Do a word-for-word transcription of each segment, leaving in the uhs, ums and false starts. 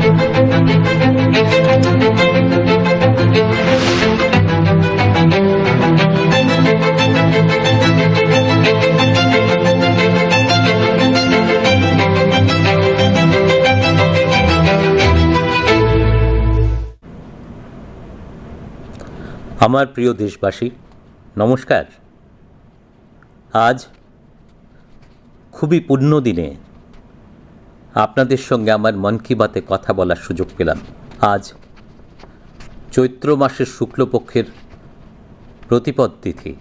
আমার প্রিয় দেশবাসী, নমস্কার। আজ খুবই পুণ্য দিনে আপনাদের সঙ্গে আমার মন কি বাতে কথা বলার সুযোগ পেলাম। আজ চৈত্র মাসের শুক্লপক্ষের প্রতিপদ তিথি।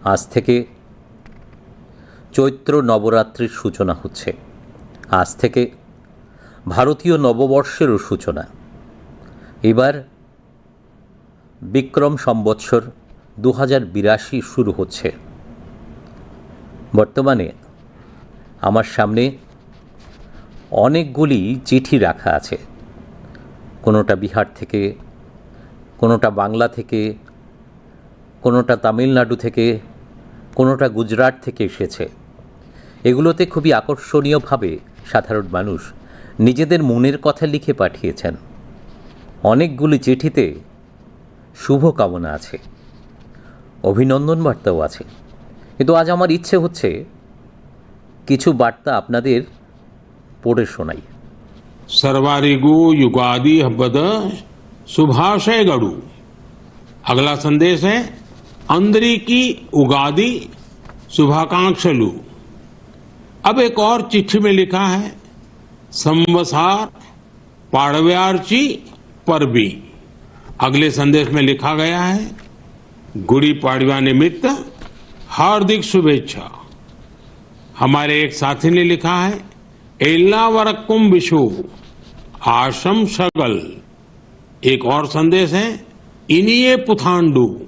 আজ থেকে চৈত্র নবরাত্রির সূচনা হচ্ছে। আজ থেকে ভারতীয় নববর্ষেরও সূচনা। এবার বিক্রম সম্বৎসর দু হাজার বিরাশি শুরু হচ্ছে। বর্তমানে আমার সামনে অনেকগুলি চিঠি রাখা আছে, কোনোটা বিহার থেকে, কোনোটা বাংলা থেকে, কোনোটা তামিলনাড়ু থেকে, কোনোটা গুজরাট থেকে এসেছে। এগুলোতে খুবই আকর্ষণীয়ভাবে সাধারণ মানুষ নিজেদের মনের কথা লিখে পাঠিয়েছেন। অনেকগুলি চিঠিতে শুভকামনা আছে, অভিনন্দন বার্তাও আছে। কিন্তু আজ আমার ইচ্ছে হচ্ছে কিছু বার্তা আপনাদের পড়ে শোনাই। सर्वारिगु युगादि हब्बद शुभाशय गडू। अगला संदेश है, अंदरी की उगादि शुभाकांक्षलु। अब एक और चिट्ठी में लिखा है, संवसार पाडव्यारची परबी। अगले संदेश में लिखा गया है, गुड़ी पाडवा निमित्त हार्दिक शुभेच्छा। हमारे एक साथी ने लिखा है, एल्लावरक्कुम विशु, आशम सगल। एक और संदेश है, इनिये पुथांडु,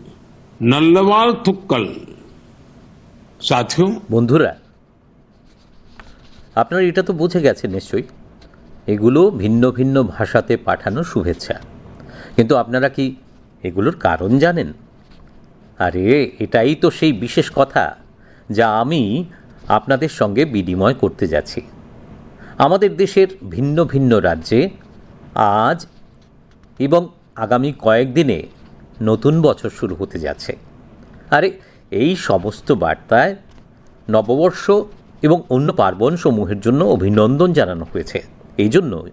नल्लवाल थुक्कल। साथियों, বন্ধুরা, আপনারা এটা তো বুঝে গেছেন নিশ্চয়ই, এগুলো ভিন্ন ভিন্ন ভাষাতে পাঠানো শুভেচ্ছা। কিন্তু আপনারা কি এগুলোর কারণ জানেন? আরে, এটাই তো সেই বিশেষ কথা, যা আমি আপনাদের সঙ্গে বিনিময় করতে যাচ্ছি। আমাদের দেশের ভিন্ন ভিন্ন রাজ্যে আজ এবং আগামী কয়েকদিনে নতুন বছর শুরু হতে যাচ্ছে। আরে, এই সমস্ত বার্তায় নববর্ষ এবং অন্য পার্বণসমূহের জন্য অভিনন্দন জানানো হয়েছে। এই জন্য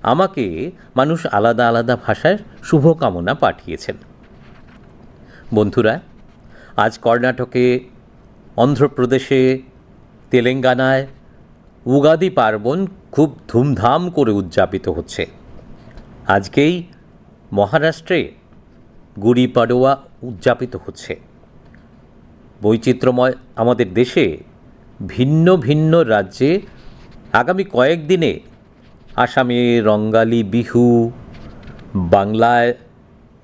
আমাকে মানুষ আলাদা আলাদা ভাষায় শুভকামনা পাঠিয়েছেন। বন্ধুরা, আজ কর্ণাটকে, অন্ধ্রপ্রদেশে, তেলেঙ্গানায় উগাদি পার্বণ খুব ধুমধাম করে উদযাপিত হচ্ছে। আজকেই মহারাষ্ট্রে গুড়ি পাডোয়া উদযাপিত হচ্ছে। বৈচিত্র্যময় আমাদের দেশে ভিন্ন ভিন্ন রাজ্যে আগামী কয়েকদিনে আসামে রঙ্গালী বিহু, বাংলায়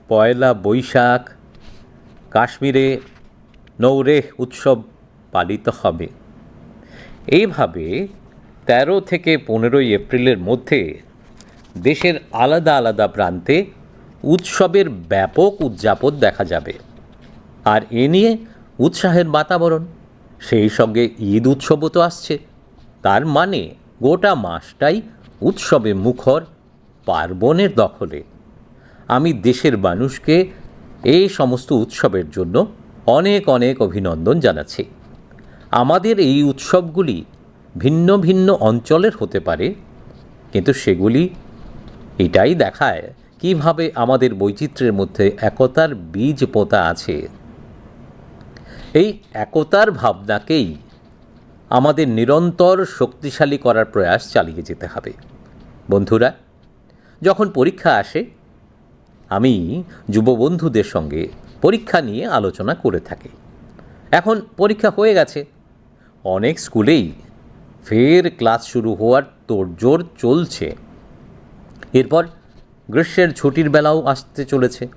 পয়লা বৈশাখ, কাশ্মীরে নওরেহ উৎসব পালিত হবে। এইভাবে তেরো থেকে পনেরোই এপ্রিলের মধ্যে দেশের আলাদা আলাদা প্রান্তে উৎসবের ব্যাপক উদযাপন দেখা যাবে। আর এ নিয়ে উৎসাহের বাতাবরণ। সেই সঙ্গে ঈদ উৎসবও তো আসছে। তার মানে গোটা মাসটাই উৎসবে মুখর পার্বণের দখলে। আমি দেশের মানুষকে এই সমস্ত উৎসবের জন্য অনেক অনেক অভিনন্দন জানাচ্ছি। আমাদের এই উৎসবগুলি ভিন্ন ভিন্ন অঞ্চলের হতে পারে, কিন্তু সেগুলি এটাই দেখায় কিভাবে আমাদের বৈচিত্র্যের মধ্যে একতার বীজ পোঁতা আছে। এই একতার ভাবনাকেই আমাদের নিরন্তর শক্তিশালী করার প্রয়াস চালিয়ে যেতে হবে। বন্ধুরা, যখন পরীক্ষা আসে, আমি যুব বন্ধুদের সঙ্গে পরীক্ষা নিয়ে আলোচনা করে থাকি। এখন পরীক্ষা হয়ে গেছে, অনেক স্কুলেই ফের ক্লাস শুরু হওয়ার তোড়জোড় চলছে। এরপর গ্রীষ্মের ছুটির বেলাও আসতে চলেছে।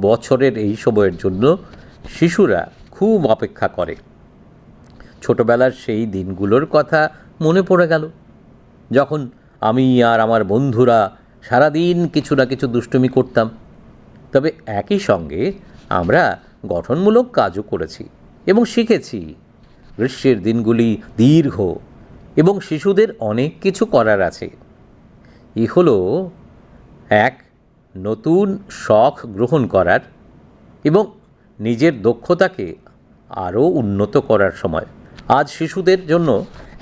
বছরের এই সময়ের জন্য শিশুরা খুব অপেক্ষা করে। ছোটবেলার সেই দিনগুলোর কথা মনে পড়ে গেল, যখন আমি আর আমার বন্ধুরা সারাদিন কিছু না কিছু দুষ্টুমি করতাম। তবে একই সঙ্গে আমরা গঠনমূলক কাজও করেছি এবং শিখেছি। গ্রীষ্মের দিনগুলি দীর্ঘ এবং শিশুদের অনেক কিছু করার আছে। এটি হলো এক নতুন শখ গ্রহণ করার এবং নিজের দক্ষতাকে আরও উন্নত করার সময়। আজ শিশুদের জন্য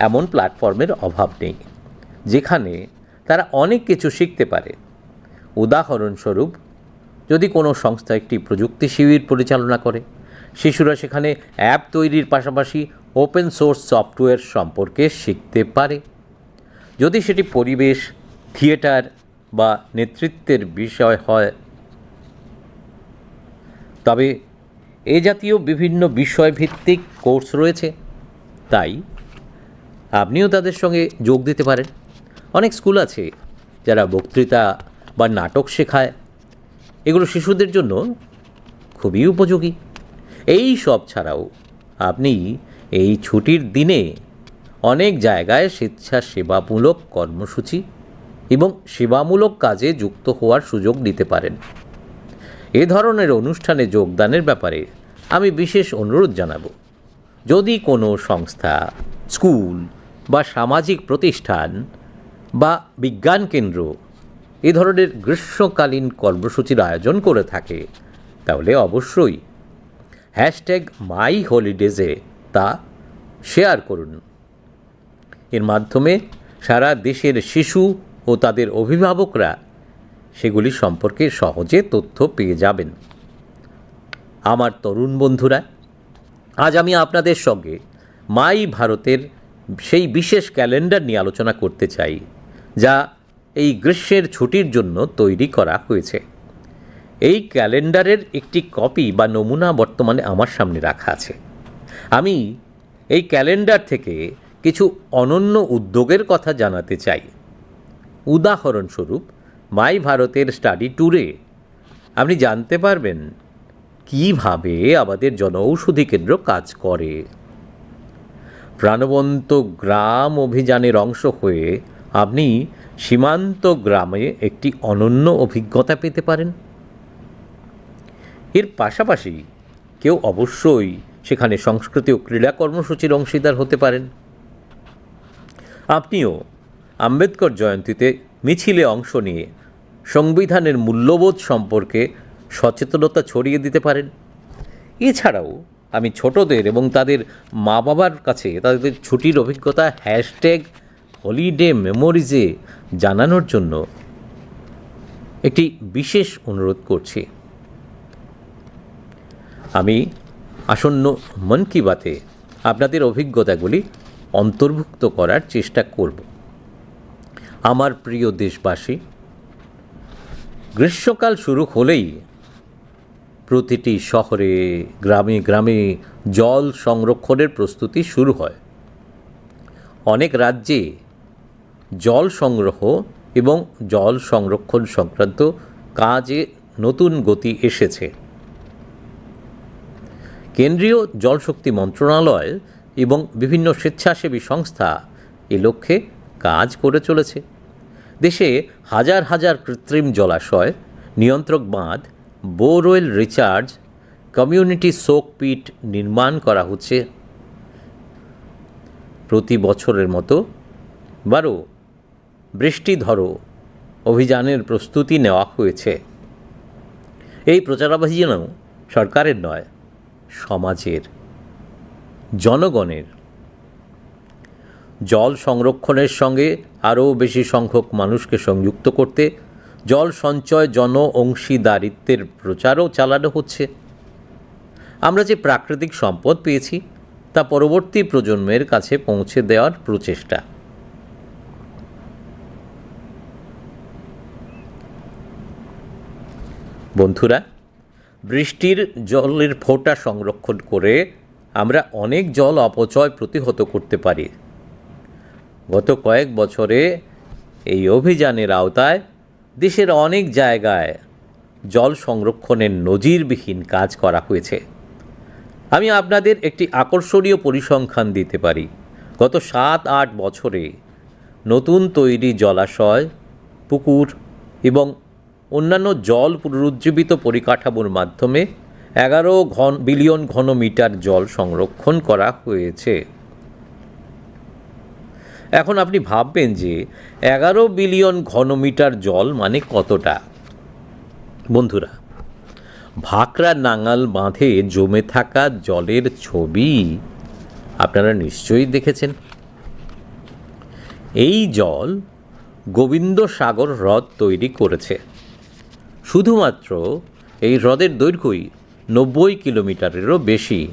এমন প্ল্যাটফর্মের অভাব নেই, যেখানে তারা অনেক কিছু শিখতে পারে। উদাহরণস্বরূপ, যদি কোনো সংস্থা একটি প্রযুক্তি শিবির পরিচালনা করে, শিশুরা সেখানে অ্যাপ তৈরির পাশাপাশি ওপেন সোর্স সফটওয়্যার সম্পর্কে শিখতে পারে। যদি সেটি পরিবেশ, থিয়েটার বা নেতৃত্বের বিষয় হয়, তবে এ জাতীয় বিভিন্ন বিষয়ভিত্তিক কোর্স রয়েছে, তাই আপনিও তাদের সঙ্গে যোগ দিতে পারেন। অনেক স্কুল আছে যারা বক্তৃতা বা নাটক শেখায়, এগুলো শিশুদের জন্য খুবই উপযোগী। এই সব ছাড়াও আপনি এই ছুটির দিনে অনেক জায়গায় স্বেচ্ছাসেবামূলক কর্মসূচি এবং সেবামূলক কাজে যুক্ত হওয়ার সুযোগ নিতে পারেন। এ ধরনের অনুষ্ঠানে যোগদানের ব্যাপারে আমি বিশেষ অনুরোধ জানাবো। যদি কোনো সংস্থা, স্কুল বা সামাজিক প্রতিষ্ঠান বা বিজ্ঞান কেন্দ্র এ ধরনের গ্রীষ্মকালীন কর্মসূচির আয়োজন করে থাকে, তাহলে অবশ্যই হ্যাশট্যাগ মাই হলিডেজে তা শেয়ার করুন। এর মাধ্যমে সারা দেশের শিশু ও তাদের অভিভাবকরা সেগুলি সম্পর্কে সহজে তথ্য পেয়ে যাবেন। আমার তরুণ বন্ধুরা, আজ আমি আপনাদের সঙ্গে মাই ভারতের সেই বিশেষ ক্যালেন্ডার নিয়ে আলোচনা করতে চাই, যা এই গ্রীষ্মের ছুটির জন্য তৈরি করা হয়েছে। এই ক্যালেন্ডারের একটি কপি বা নমুনা বর্তমানে আমার সামনে রাখা আছে। আমি এই ক্যালেন্ডার থেকে কিছু অনন্য উদ্যোগের কথা জানাতে চাই। উদাহরণস্বরূপ, মাই ভারতের স্টাডি ট্যুরে আপনি জানতে পারবেন কিভাবে আমাদের জনঔষধি কেন্দ্র কাজ করে। প্রাণবন্ত গ্রাম অভিযানের অংশ হয়ে আপনি সীমান্ত গ্রামে একটি অনন্য অভিজ্ঞতা পেতে পারেন। এর পাশাপাশি কেউ অবশ্যই সেখানে সংস্কৃতি ও ক্রীড়া কর্মসূচির অংশীদার হতে পারেন। আপনিও আম্বেদকর জয়ন্তীতে মিছিলে অংশ নিয়ে সংবিধানের মূল্যবোধ সম্পর্কে সচেতনতা ছড়িয়ে দিতে পারেন। এছাড়াও আমি ছোটদের এবং তাদের মা বাবার কাছে তাদের ছুটির অভিজ্ঞতা হ্যাশট্যাগ হলিডে মেমোরিজে জানানোর জন্য একটি বিশেষ অনুরোধ করছি। আমি আসন্ন মন কি বাতে আপনাদের অভিজ্ঞতাগুলি অন্তর্ভুক্ত করার চেষ্টা করব। আমার প্রিয় দেশবাসী, গ্রীষ্মকাল শুরু হলেই প্রতিটি শহরে, গ্রামে গ্রামে জল সংরক্ষণের প্রস্তুতি শুরু হয়। অনেক রাজ্যে জল সংগ্রহ এবং জল সংরক্ষণ সংক্রান্ত কাজে নতুন গতি এসেছে। কেন্দ্রীয় জলশক্তি মন্ত্রণালয় এবং বিভিন্ন স্বেচ্ছাসেবী সংস্থা এ লক্ষ্যে কাজ করে চলেছে। দেশে হাজার হাজার কৃত্রিম জলাশয়, নিয়ন্ত্রক বাঁধ, বোরওয়েল রিচার্জ, কমিউনিটি সোক পিট নির্মাণ করা হচ্ছে। প্রতি বছরের মতো এবারও বৃষ্টি ধরো অভিযানের প্রস্তুতি নেওয়া হয়েছে। এই প্রচারাভিযানও সরকারের নয়, সমাজের, জনগণের। জল সংরক্ষণের সঙ্গে আরও বেশি সংখ্যক মানুষকে সংযুক্ত করতে জল সঞ্চয় জন অংশীদারিত্বের প্রচারও চালানো হচ্ছে। আমরা যে প্রাকৃতিক সম্পদ পেয়েছি, তা পরবর্তী প্রজন্মের কাছে পৌঁছে দেওয়ার প্রচেষ্টা। বন্ধুরা, বৃষ্টির জলের ফোঁটা সংরক্ষণ করে আমরা অনেক জল অপচয় প্রতিহত করতে পারি। গত কয়েক বছরে এই অভিযানের আওতায় দেশের অনেক জায়গায় জল সংরক্ষণের নজিরবিহীন কাজ করা হয়েছে। আমি আপনাদের একটি আকর্ষণীয় পরিসংখ্যান দিতে পারি। গত সাত আট বছরে নতুন তৈরি জলাশয়, পুকুর এবং অন্যান্য জল পুনরুজ্জীবিত পরিকাঠামোর মাধ্যমে এগারো ঘন, বিলিয়ন ঘন মিটার জল সংরক্ষণ করা হয়েছে। এখন আপনি ভাববেন যে এগারো বিলিয়ন ঘনমিটার জল মানে কতটা। বন্ধুরা, ভাকরা নাঙাল বাঁধে জমে থাকা জলের ছবি আপনারা নিশ্চয়ই দেখেছেন। এই জল গোবিন্দ সাগর হ্রদ তৈরি করেছে। শুধুমাত্র এই হ্রদের দৈর্ঘ্যই নব্বই কিলোমিটারেরও বেশি।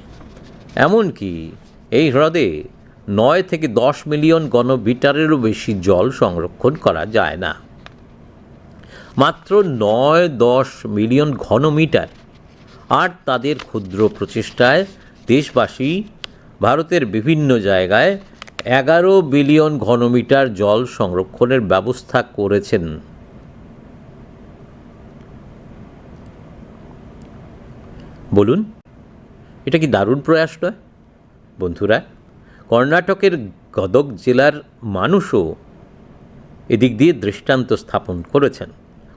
এমনকি এই হ্রদে নয় থেকে দশ মিলিয়ন ঘনমিটারেরও বেশি জল সংরক্ষণ করা যায় না। মাত্র নয় দশ মিলিয়ন ঘনমিটার। আর তাদের ক্ষুদ্র প্রচেষ্টায় দেশবাসী ভারতের বিভিন্ন জায়গায় এগারো বিলিয়ন ঘনমিটার জল সংরক্ষণের ব্যবস্থা করেছেন। বলুন, এটা কি দারুণ প্রয়াস নয়? বন্ধুরা, কর্ণাটকের গদগ জেলার মানুষও এদিক দিয়ে দৃষ্টান্ত স্থাপন করেছেন।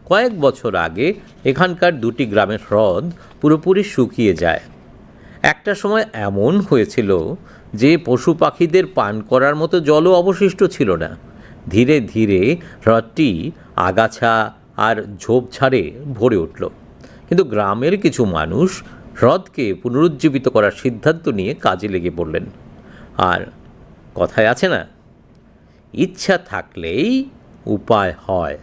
কয়েক বছর আগে এখানকার দুটি গ্রামের হ্রদ পুরোপুরি শুকিয়ে যায়। একটা সময় এমন হয়েছিল যে পশু পাখিদের পান করার মতো জলও অবশিষ্ট ছিল না। ধীরে ধীরে হ্রদটি আগাছা আর ঝোপঝাড়ে ভরে উঠল। কিন্তু গ্রামের কিছু মানুষ হ্রদকে পুনরুজ্জীবিত করার সিদ্ধান্ত নিয়ে কাজে লেগে পড়লেন। আর কথায় আছে না, ইচ্ছা থাকলেই উপায় হয়।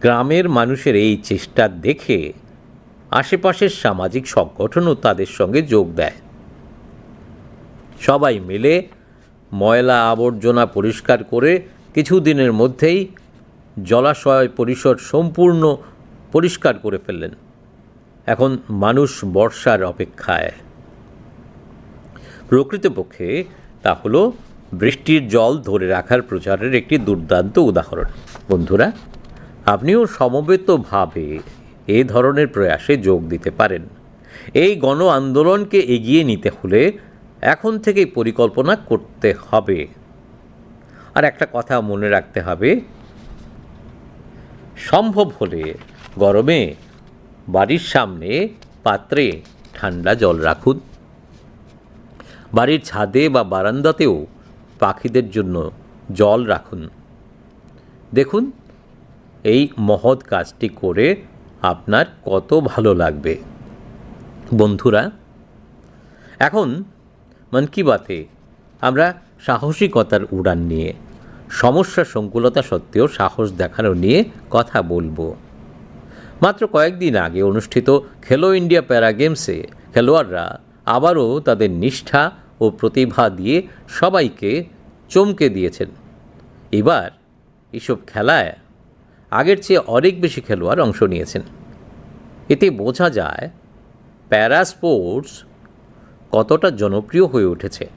গ্রামের মানুষের এই চেষ্টা দেখে আশেপাশের সামাজিক সংগঠনও তাদের সঙ্গে যোগ দেয়। সবাই মিলে ময়লা আবর্জনা পরিষ্কার করে কিছুদিনের মধ্যেই জলাশয় পরিসর সম্পূর্ণ পরিষ্কার করে ফেললেন। এখন মানুষ বর্ষার অপেক্ষায়। প্রকৃতপক্ষে তা হলো বৃষ্টির জল ধরে রাখার প্রচারের একটি দুর্দান্ত উদাহরণ। বন্ধুরা, আপনিও সমবেতভাবে এ ধরনের প্রয়াসে যোগ দিতে পারেন। এই গণ আন্দোলনকে এগিয়ে নিতে হলে এখন থেকেই পরিকল্পনা করতে হবে। আর একটা কথা মনে রাখতে হবে, সম্ভব হলে গরমে বাড়ির সামনে পাত্রে ঠান্ডা জল রাখুন। বাড়ির ছাদে বা বারান্দাতেও পাখিদের জন্য জল রাখুন। দেখুন, এই মহৎ কাজটি করে আপনার কত ভালো লাগবে। বন্ধুরা, এখন মন কি বাতে আমরা সাহসিকতার উড়ান নিয়ে, সমস্যা সংকুলতা সত্ত্বেও সাহস দেখানো নিয়ে কথা বলবো। মাত্র কয়েকদিন আগে অনুষ্ঠিত খেলো ইন্ডিয়া প্যারা গেমসে খেলোয়াড়রা আবারও তাদের নিষ্ঠা ও প্রতিভা দিয়ে সবাইকে চমকে দিয়েছেন। এবার এইসব খেলায় আগের চেয়ে অনেক বেশি খেলোয়াড় অংশ নিয়েছেন। এতে বোঝা যায় প্যারা স্পোর্টস কতটা জনপ্রিয় হয়ে উঠেছে।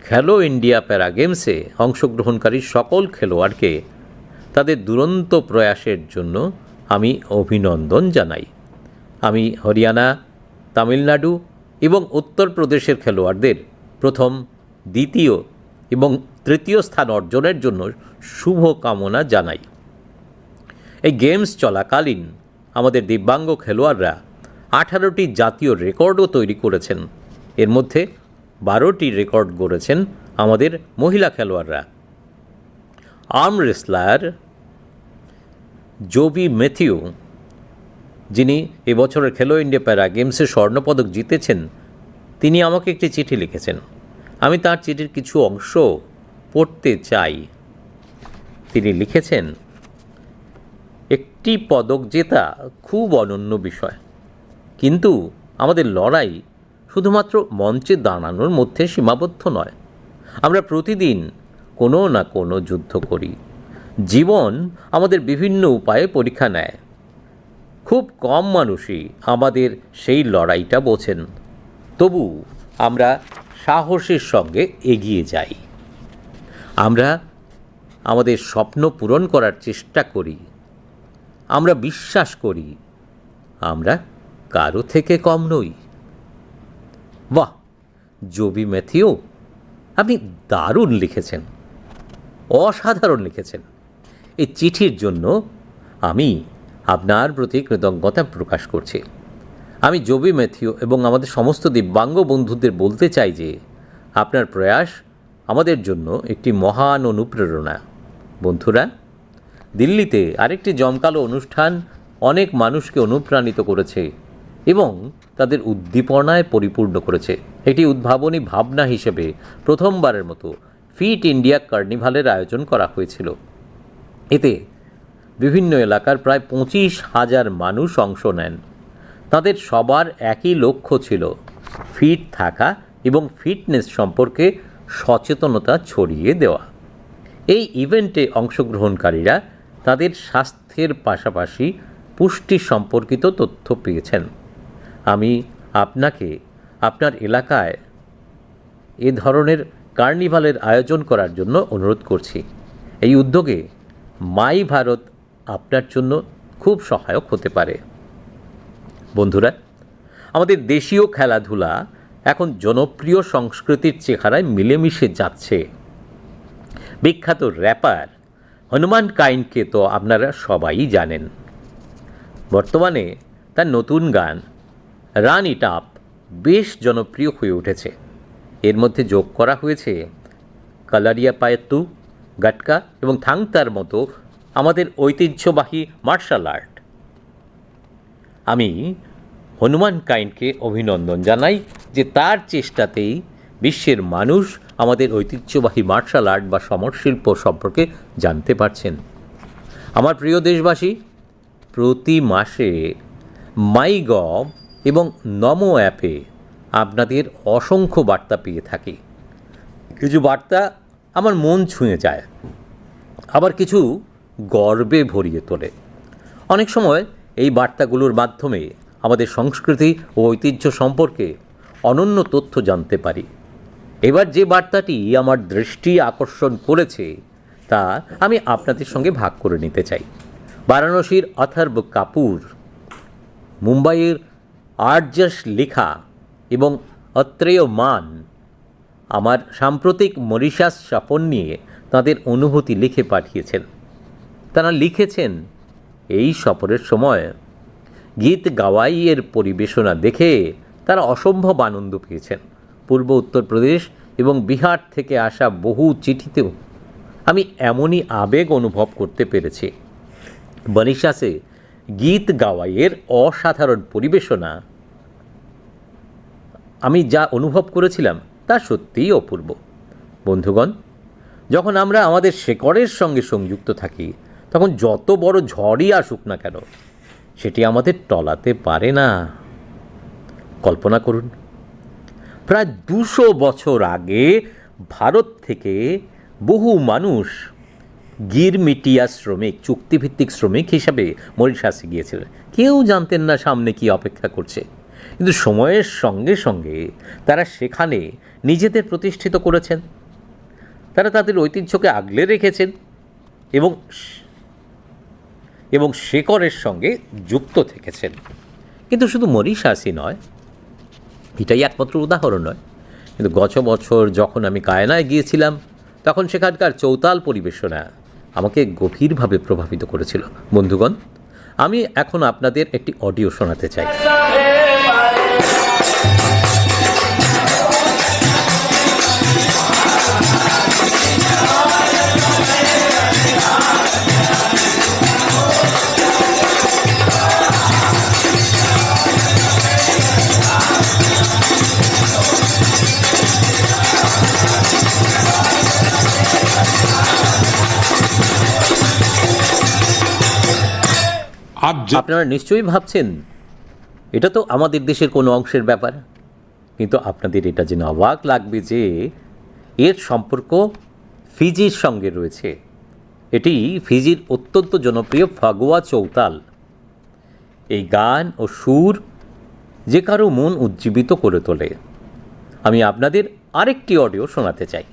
খেলো ইন্ডিয়া প্যারা গেমসে অংশগ্রহণকারী সকল খেলোয়াড়কে তাদের দুরন্ত প্রয়াসের জন্য আমি অভিনন্দন জানাই। আমি হরিয়ানা, তামিলনাড়ু এবং উত্তর প্রদেশের খেলোয়াড়দের প্রথম, দ্বিতীয় এবং তৃতীয় স্থান অর্জনের জন্য শুভকামনা জানাই। এই গেমস চলাকালীন আমাদের দিব্যাঙ্গ খেলোয়াড়রা আঠারোটি জাতীয় রেকর্ডও তৈরি করেছেন। এর মধ্যে বারোটি রেকর্ড গড়েছেন আমাদের মহিলা খেলোয়াড়রা। আর্ম রেসলার জোবি ম্যাথিউ, যিনি এবছরের খেলো ইন্ডিয়া প্যারা গেমসে স্বর্ণপদক জিতেছেন, তিনি আমাকে একটি চিঠি লিখেছেন। আমি তার চিঠির কিছু অংশ পড়তে চাই। তিনি লিখেছেন, "একটি পদক জেতা খুব অনন্য বিষয়, কিন্তু আমাদের লড়াই শুধুমাত্র মঞ্চে দাঁড়ানোর মধ্যে সীমাবদ্ধ নয়। আমরা প্রতিদিন কোনো না কোনো যুদ্ধ করি। জীবন আমাদের বিভিন্ন উপায়ে পরীক্ষা নেয়। খুব কম মানুষই আমাদের সেই লড়াইটা বোঝেন। তবু আমরা সাহসের সঙ্গে এগিয়ে যাই। আমরা আমাদের স্বপ্ন পূরণ করার চেষ্টা করি। আমরা বিশ্বাস করি আমরা কারো থেকে কম নই।" বাহ, জোবি ম্যাথিউ, আপনি দারুণ লিখেছেন, অসাধারণ লিখেছেন। এই চিঠির জন্য আমি আপনার প্রতি কৃতজ্ঞতা প্রকাশ করছি। আমি জোবি ম্যাথিউ এবং আমাদের সমস্ত দিব্যাঙ্গ বন্ধুদের বলতে চাই যে আপনার প্রয়াস আমাদের জন্য একটি মহান অনুপ্রেরণা। বন্ধুরা, দিল্লিতে আরেকটি জমকালো অনুষ্ঠান অনেক মানুষকে অনুপ্রাণিত করেছে এবং তাদের উদ্দীপনায় পরিপূর্ণ করেছে। একটি উদ্ভাবনী ভাবনা হিসেবে প্রথমবারের মতো ফিট ইন্ডিয়া কার্নিভালের আয়োজন করা হয়েছিল। এতে বিভিন্ন এলাকার প্রায় পঁচিশ হাজার মানুষ অংশ নেন। তাদের সবার একই লক্ষ্য ছিল ফিট থাকা এবং ফিটনেস সম্পর্কে সচেতনতা ছড়িয়ে দেওয়া। এই ইভেন্টে অংশগ্রহণকারীরা তাদের স্বাস্থ্যের পাশাপাশি পুষ্টি সম্পর্কিত তথ্য পেয়েছেন। আমি আপনাকে আপনার এলাকায় এ ধরনের কার্নিভালের আয়োজন করার জন্য অনুরোধ করছি। এই উদ্যোগে মাই ভারত আপনার জন্য খুব সহায়ক হতে পারে। বন্ধুরা, আমাদের দেশীয় খেলাধুলা এখন জনপ্রিয় সংস্কৃতির চেহারায় মিলেমিশে যাচ্ছে। বিখ্যাত র্যাপার হনুমান কাইন্ডকে তো আপনারা সবাই জানেন। বর্তমানে তার নতুন গান রান ইট আপ বেশ জনপ্রিয় হয়ে উঠেছে। এর মধ্যে যোগ করা হয়েছে কালারিয়া পায়াত্তু, গাটকা এবং থাংতার মতো আমাদের ঐতিহ্যবাহী মার্শাল আর্ট। আমি হনুমান কাইন্ডকে অভিনন্দন জানাই যে তার চেষ্টাতেই বিশ্বের মানুষ আমাদের ঐতিহ্যবাহী মার্শাল আর্ট বা সমর শিল্প সম্পর্কে জানতে পারছেন। আমার প্রিয় দেশবাসী, প্রতি মাসে মাইগভ এবং নমো অ্যাপে আপনাদের অসংখ্য বার্তা পেয়ে থাকি। কিছু বার্তা আমার মন ছুঁয়ে যায়, আবার কিছু গর্বে ভরিয়ে তোলে। অনেক সময় এই বার্তাগুলোর মাধ্যমে আমাদের সংস্কৃতি ও ঐতিহ্য সম্পর্কে অনন্য তথ্য জানতে পারি। এবার যে বার্তাটি আমার দৃষ্টি আকর্ষণ করেছে, তা আমি আপনাদের সঙ্গে ভাগ করে নিতে চাই। বারাণসীর অথর্ব কাপুর, মুম্বাইয়ের আর্যস লিখা এবং অত্রেয় মান আমার সাম্প্রতিক মরিশাস সফর নিয়ে তাঁদের অনুভূতি লিখে পাঠিয়েছেন। তারা লিখেছেন, এই সফরের সময় গীত গাওয়াইয়ের পরিবেশনা দেখে তারা অসম্ভব আনন্দ পেয়েছেন। পূর্ব উত্তরপ্রদেশ এবং বিহার থেকে আসা বহু চিঠিতেও আমি এমনই আবেগ অনুভব করতে পেরেছি। মরিশাসে গীত গাওয়াইয়ের অসাধারণ পরিবেশনা আমি যা অনুভব করেছিলাম, তা সত্যিই অপূর্ব। বন্ধুগণ, যখন আমরা আমাদের শেকড়ের সঙ্গে সংযুক্ত থাকি, তখন যত বড় ঝড়ই আসুক না কেন, সেটি আমাদের টলাতে পারে না। কল্পনা করুন, প্রায় দুশো বছর আগে ভারত থেকে বহু মানুষ গিরমিটিয়া শ্রমিক, চুক্তিভিত্তিক শ্রমিক হিসাবে মরিশাসে গিয়েছিলেন। কেউ জানতেন না সামনে কি অপেক্ষা করছে, কিন্তু সময়ের সঙ্গে সঙ্গে তারা সেখানে নিজেদের প্রতিষ্ঠিত করেছেন। তারা তাদের ঐতিহ্যকে আগলে রেখেছেন এবং, এবং শেকড়ের সঙ্গে যুক্ত থেকেছেন। কিন্তু শুধু মরিশাসই নয়, এটাই একমাত্র উদাহরণ নয়। কিন্তু গত বছর যখন আমি গায়ানায় গিয়েছিলাম, তখন সেখানকার চৌতাল পরিবেশনা আমাকে গভীরভাবে প্রভাবিত করেছিল। বন্ধুগণ, আমি এখন আপনাদের একটি অডিও শোনাতে চাই। আজ যে আপনারা নিশ্চয়ই ভাবছেন, এটা তো আমাদের দেশের কোনো অংশের ব্যাপার, কিন্তু আপনাদের এটা জেনে অবাক লাগবে যে এর সম্পর্ক ফিজির সঙ্গে রয়েছে। এটি ফিজির অত্যন্ত জনপ্রিয় ফাগুয়া চৌতাল। এই গান ও সুর যে কারো মন উজ্জীবিত করে তোলে। আমি আপনাদের আরেকটি অডিও শোনাতে চাই।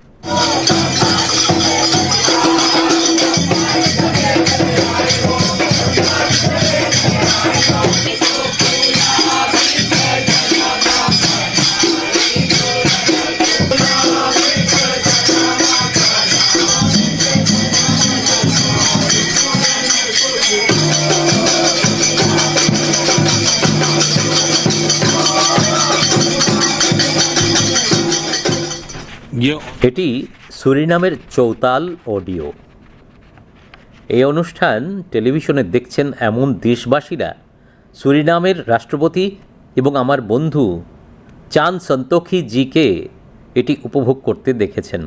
ইয়ে এটি সুরিনামের চৌতাল অডিও। এই অনুষ্ঠান টেলিভিশনে দেখছেন এমন দেশবাসীরা সুরিনামের রাষ্ট্রপতি এবং আমার বন্ধু চান সন্তোখী জিকে এটি উপভোগ করতে দেখেছেন।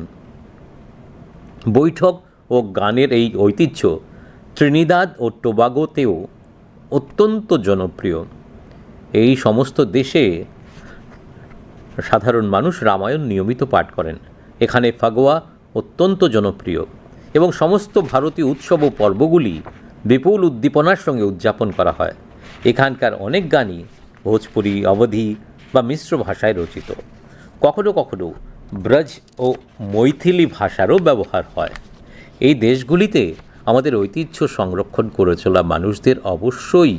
বৈঠক ও গানের এই ঐতিহ্য ত্রিনিদাদ ও টোবাগোতেও অত্যন্ত জনপ্রিয়। এই সমস্ত দেশে সাধারণ মানুষ রামায়ণ নিয়মিত পাঠ করেন। এখানে ফাগুয়া অত্যন্ত জনপ্রিয় এবং সমস্ত ভারতীয় উৎসব ও পর্বগুলি বিপুল উদ্দীপনার সঙ্গে উদযাপন করা হয়। এখানকার অনেক গানই ভোজপুরি, অবধি বা মিশ্র ভাষায় রচিত। কখনো কখনো ব্রজ ও মৈথিলি ভাষারও ব্যবহার হয়। এই দেশগুলিতে আমাদের ঐতিহ্য সংরক্ষণ করে চলা মানুষদের অবশ্যই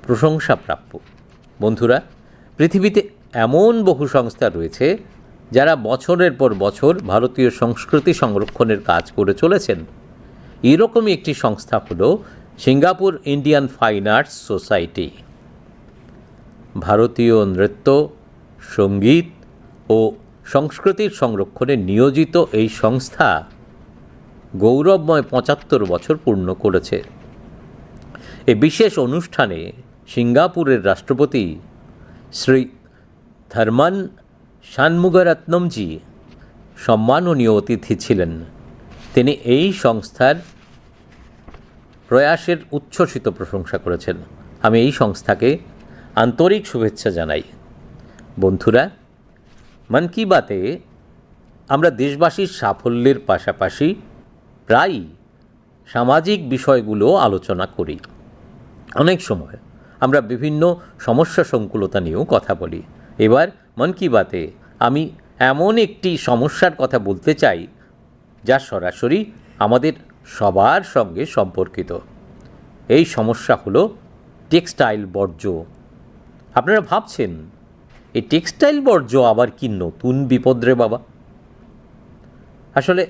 প্রশংসাপ্রাপ্য। বন্ধুরা, পৃথিবীতে এমন বহু সংস্থা রয়েছে, যারা বছরের পর বছর ভারতীয় সংস্কৃতি সংরক্ষণের কাজ করে চলেছেন। এরকমই একটি সংস্থা হলো Singapore Indian fine arts society. ভারতীয় নৃত্য, সঙ্গীত ও সংস্কৃতির সংরক্ষণে নিয়োজিত এই সংস্থা গৌরবময় পঁচাত্তর বছর পূর্ণ করেছে। এ বিশেষ অনুষ্ঠানে সিঙ্গাপুরের রাষ্ট্রপতি শ্রী থর্মন শানমুগারত্নমজি সম্মাননীয় অতিথি ছিলেন। তিনি এই সংস্থার প্রয়াসের উচ্ছ্বসিত প্রশংসা করেছেন। আমি এই সংস্থাকে আন্তরিক শুভেচ্ছা জানাই। বন্ধুরা, মন কি বাতে আমরা দেশবাসীর সাফল্যের পাশাপাশি প্রায়ই সামাজিক বিষয়গুলো আলোচনা করি। অনেক সময় আমরা বিভিন্ন সমস্যা সংকুলতা নিয়েও কথা বলি। এবার মন কি বাতে আমি এমন একটি সমস্যার কথা বলতে চাই, যা সরাসরি আমাদের সবার সঙ্গে সম্পর্কিত। এই সমস্যা হলো টেক্সটাইল বর্জ্য। আপনারা ভাবছেন, এই টেক্সটাইল বর্জ্য আবার কি নতুন বিপদ রে বাবা? আসলে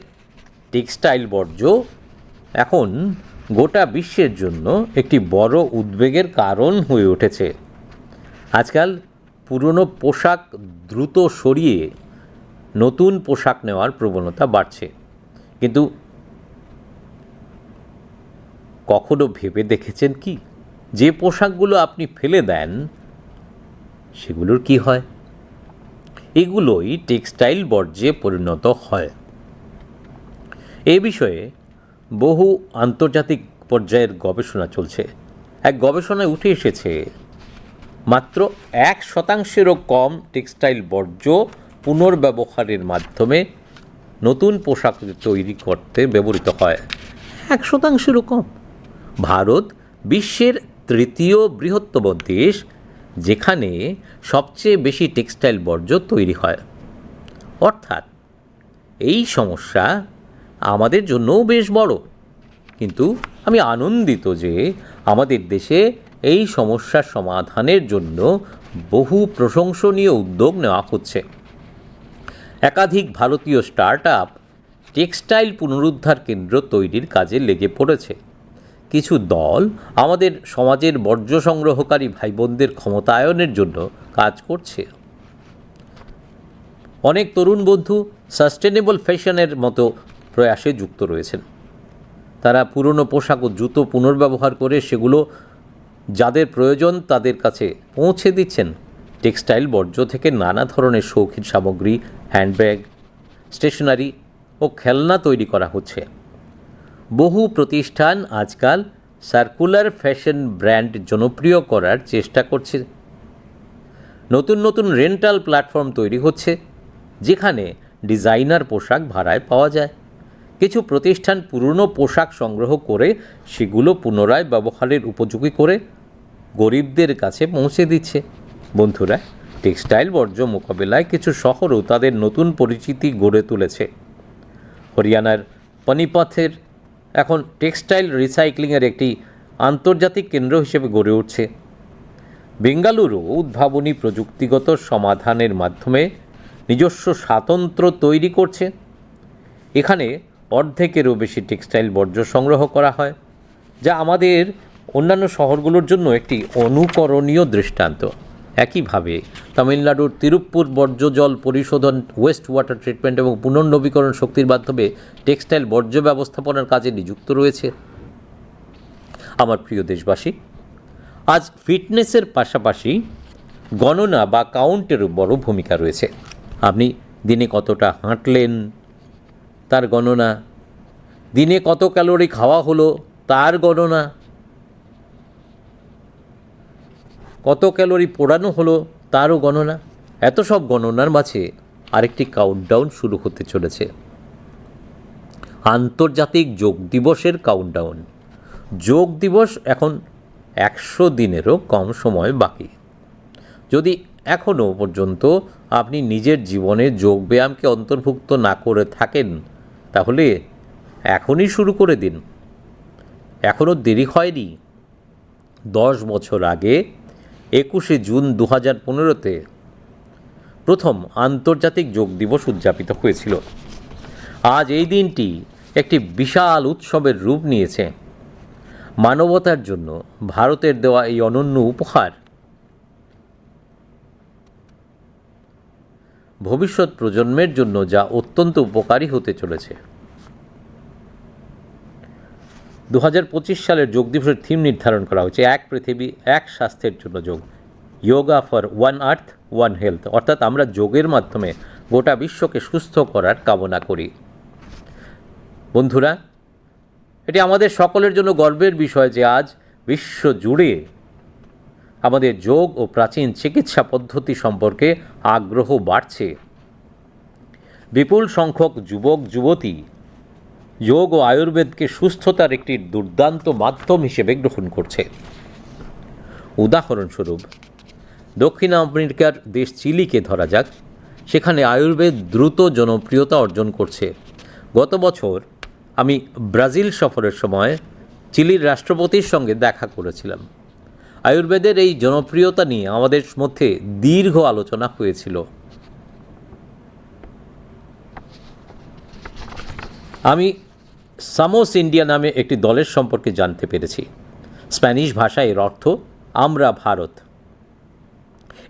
টেক্সটাইল বর্জ্য এখন গোটা বিশ্বের জন্য একটি বড় উদ্বেগের কারণ হয়ে উঠেছে। আজকাল পুরনো পোশাক দ্রুত সরিয়ে নতুন পোশাক নেওয়ার প্রবণতা বাড়ছে। কিন্তু কখনো ভেবে দেখেছেন কি, যে পোশাকগুলো আপনি ফেলে দেন, সেগুলোর কি হয়? এগুলোই টেক্সটাইল বর্জ্যে পরিণত হয়। এ বিষয়ে বহু আন্তর্জাতিক পর্যায়ের গবেষণা চলছে। এক গবেষণায় উঠে এসেছে, মাত্র এক শতাংশেরও কম টেক্সটাইল বর্জ্য পুনর্ব্যবহারের মাধ্যমে নতুন পোশাক তৈরি করতে ব্যবহৃত হয়। এক শতাংশেরও কম। ভারত বিশ্বের তৃতীয় বৃহত্তম দেশ, যেখানে সবচেয়ে বেশি টেক্সটাইল বর্জ্য তৈরি হয়। অর্থাৎ এই সমস্যা আমাদের জন্যও বেশ বড়। কিন্তু আমি আনন্দিত যে আমাদের দেশে এই সমস্যার সমাধানের জন্য বহু প্রশংসনীয় উদ্যোগ নেওয়া হচ্ছে। একাধিক ভারতীয় স্টার্ট আপ টেক্সটাইল পুনরুদ্ধার কেন্দ্র তৈরির কাজে লেগে পড়েছে। কিছু দল আমাদের সমাজের বর্জ্য সংগ্রহকারী ভাই বোনদের ক্ষমতায়নের জন্য কাজ করছে। অনেক তরুণ বন্ধু সাস্টেনেবল ফ্যাশনের মতো প্রয়াসে যুক্ত রয়েছেন। তারা পুরনো পোশাক ও জুতো পুনর্ব্যবহার করে সেগুলো যাদের প্রয়োজন তাদের কাছে পৌঁছে দিচ্ছেন। টেক্সটাইল বর্জ্য থেকে নানা ধরনের শৌখিন সামগ্রী, হ্যান্ডব্যাগ, স্টেশনারি ও খেলনা তৈরি করা হচ্ছে। বহু প্রতিষ্ঠান আজকাল সার্কুলার ফ্যাশন ব্র্যান্ড জনপ্রিয় করার চেষ্টা করছে। নতুন নতুন রেন্টাল প্ল্যাটফর্ম তৈরি হচ্ছে, যেখানে ডিজাইনার পোশাক ভাড়ায় পাওয়া যায়। কিছু প্রতিষ্ঠান পুরনো পোশাক সংগ্রহ করে সেগুলো পুনরায় ব্যবহারের উপযোগী করে গরিবদের কাছে পৌঁছে দিচ্ছে। বন্ধুরা, টেক্সটাইল বর্জ্য মোকাবিলায় কিছু শহরও তাদের নতুন পরিচিতি গড়ে তুলেছে। হরিয়ানার পানিপথের এখন টেক্সটাইল রিসাইক্লিংয়ের একটি আন্তর্জাতিক কেন্দ্র হিসেবে গড়ে উঠছে। বেঙ্গালুরু উদ্ভাবনী প্রযুক্তিগত সমাধানের মাধ্যমে নিজস্ব স্বাতন্ত্র্য তৈরি করছে। এখানে অর্ধেকেরও বেশি টেক্সটাইল বর্জ্য সংগ্রহ করা হয়, যা আমাদের অন্যান্য শহরগুলোর জন্য একটি অনুকরণীয় দৃষ্টান্ত। একইভাবে তামিলনাড়ুর তিরুপ্পুর বর্জ্য জল পরিশোধন, ওয়েস্ট ওয়াটার ট্রিটমেন্ট এবং পুনর্নবীকরণ শক্তির মাধ্যমে টেক্সটাইল বর্জ্য ব্যবস্থাপনার কাজে নিযুক্ত রয়েছে আমার প্রিয় দেশবাসী। আজ ফিটনেসের পাশাপাশি গণনা বা কাউন্টেরও বড় ভূমিকা রয়েছে। আপনি দিনে কতটা হাঁটলেন, তার গণনা, দিনে কত ক্যালোরি খাওয়া হলো, তার গণনা, কত ক্যালোরি পোড়ানো হলো, তারও গণনা। এত সব গণনার মাঝে আরেকটি কাউন্টডাউন শুরু হতে চলেছে, আন্তর্জাতিক যোগ দিবসের কাউন্টডাউন। যোগ দিবস এখন একশো দিনেরও কম সময় বাকি। যদি এখনও পর্যন্ত আপনি নিজের জীবনে যোগব্যায়ামকে অন্তর্ভুক্ত না করে থাকেন, তাহলে এখনই শুরু করে দিন। এখনও দেরি হয়নি। দশ বছর আগে, একুশে জুন দু হাজার পনেরোতে প্রথম আন্তর্জাতিক যোগ দিবস উদযাপিত হয়েছিল। আজ এই দিনটি একটি বিশাল উৎসবের রূপ নিয়েছে। মানবতার জন্য ভারতের দেওয়া এই অনন্য উপহার ভবিষ্যৎ প্রজন্মের জন্য যা অত্যন্ত উপকারী হতে চলেছে। দু হাজার পঁচিশ সালের যোগ দিবসের থিম নির্ধারণ করা হয়েছে এক পৃথিবী, এক স্বাস্থ্যের জন্য যোগ, Yoga for One Earth, One Health, অর্থাৎ আমরা যোগের মাধ্যমে গোটা বিশ্বকে সুস্থ করার কামনা করি। বন্ধুরা, এটি আমাদের সকলের জন্য গর্বের বিষয় যে আজ বিশ্বজুড়ে আমাদের যোগ ও প্রাচীন চিকিৎসা পদ্ধতি সম্পর্কে আগ্রহ বাড়ছে। বিপুল সংখ্যক যুবক যুবতী যোগ ও আয়ুর্বেদকে সুস্থতার একটি দুর্দান্ত মাধ্যম হিসেবে গ্রহণ করছে। উদাহরণস্বরূপ, দক্ষিণ আমেরিকার দেশ চিলিকে ধরা যাক, সেখানে আয়ুর্বেদ দ্রুত জনপ্রিয়তা অর্জন করছে। গত বছর আমি ব্রাজিল সফরের সময় চিলির রাষ্ট্রপতির সঙ্গে দেখা করেছিলাম। আয়ুর্বেদের এই জনপ্রিয়তা নিয়ে আমাদের মধ্যে দীর্ঘ আলোচনা হয়েছিল। আমি সামোস ইন্ডিয়া নামে একটি দলের সম্পর্কে জানতে পেরেছি। স্প্যানিশ ভাষায় এর অর্থ আমরা ভারত।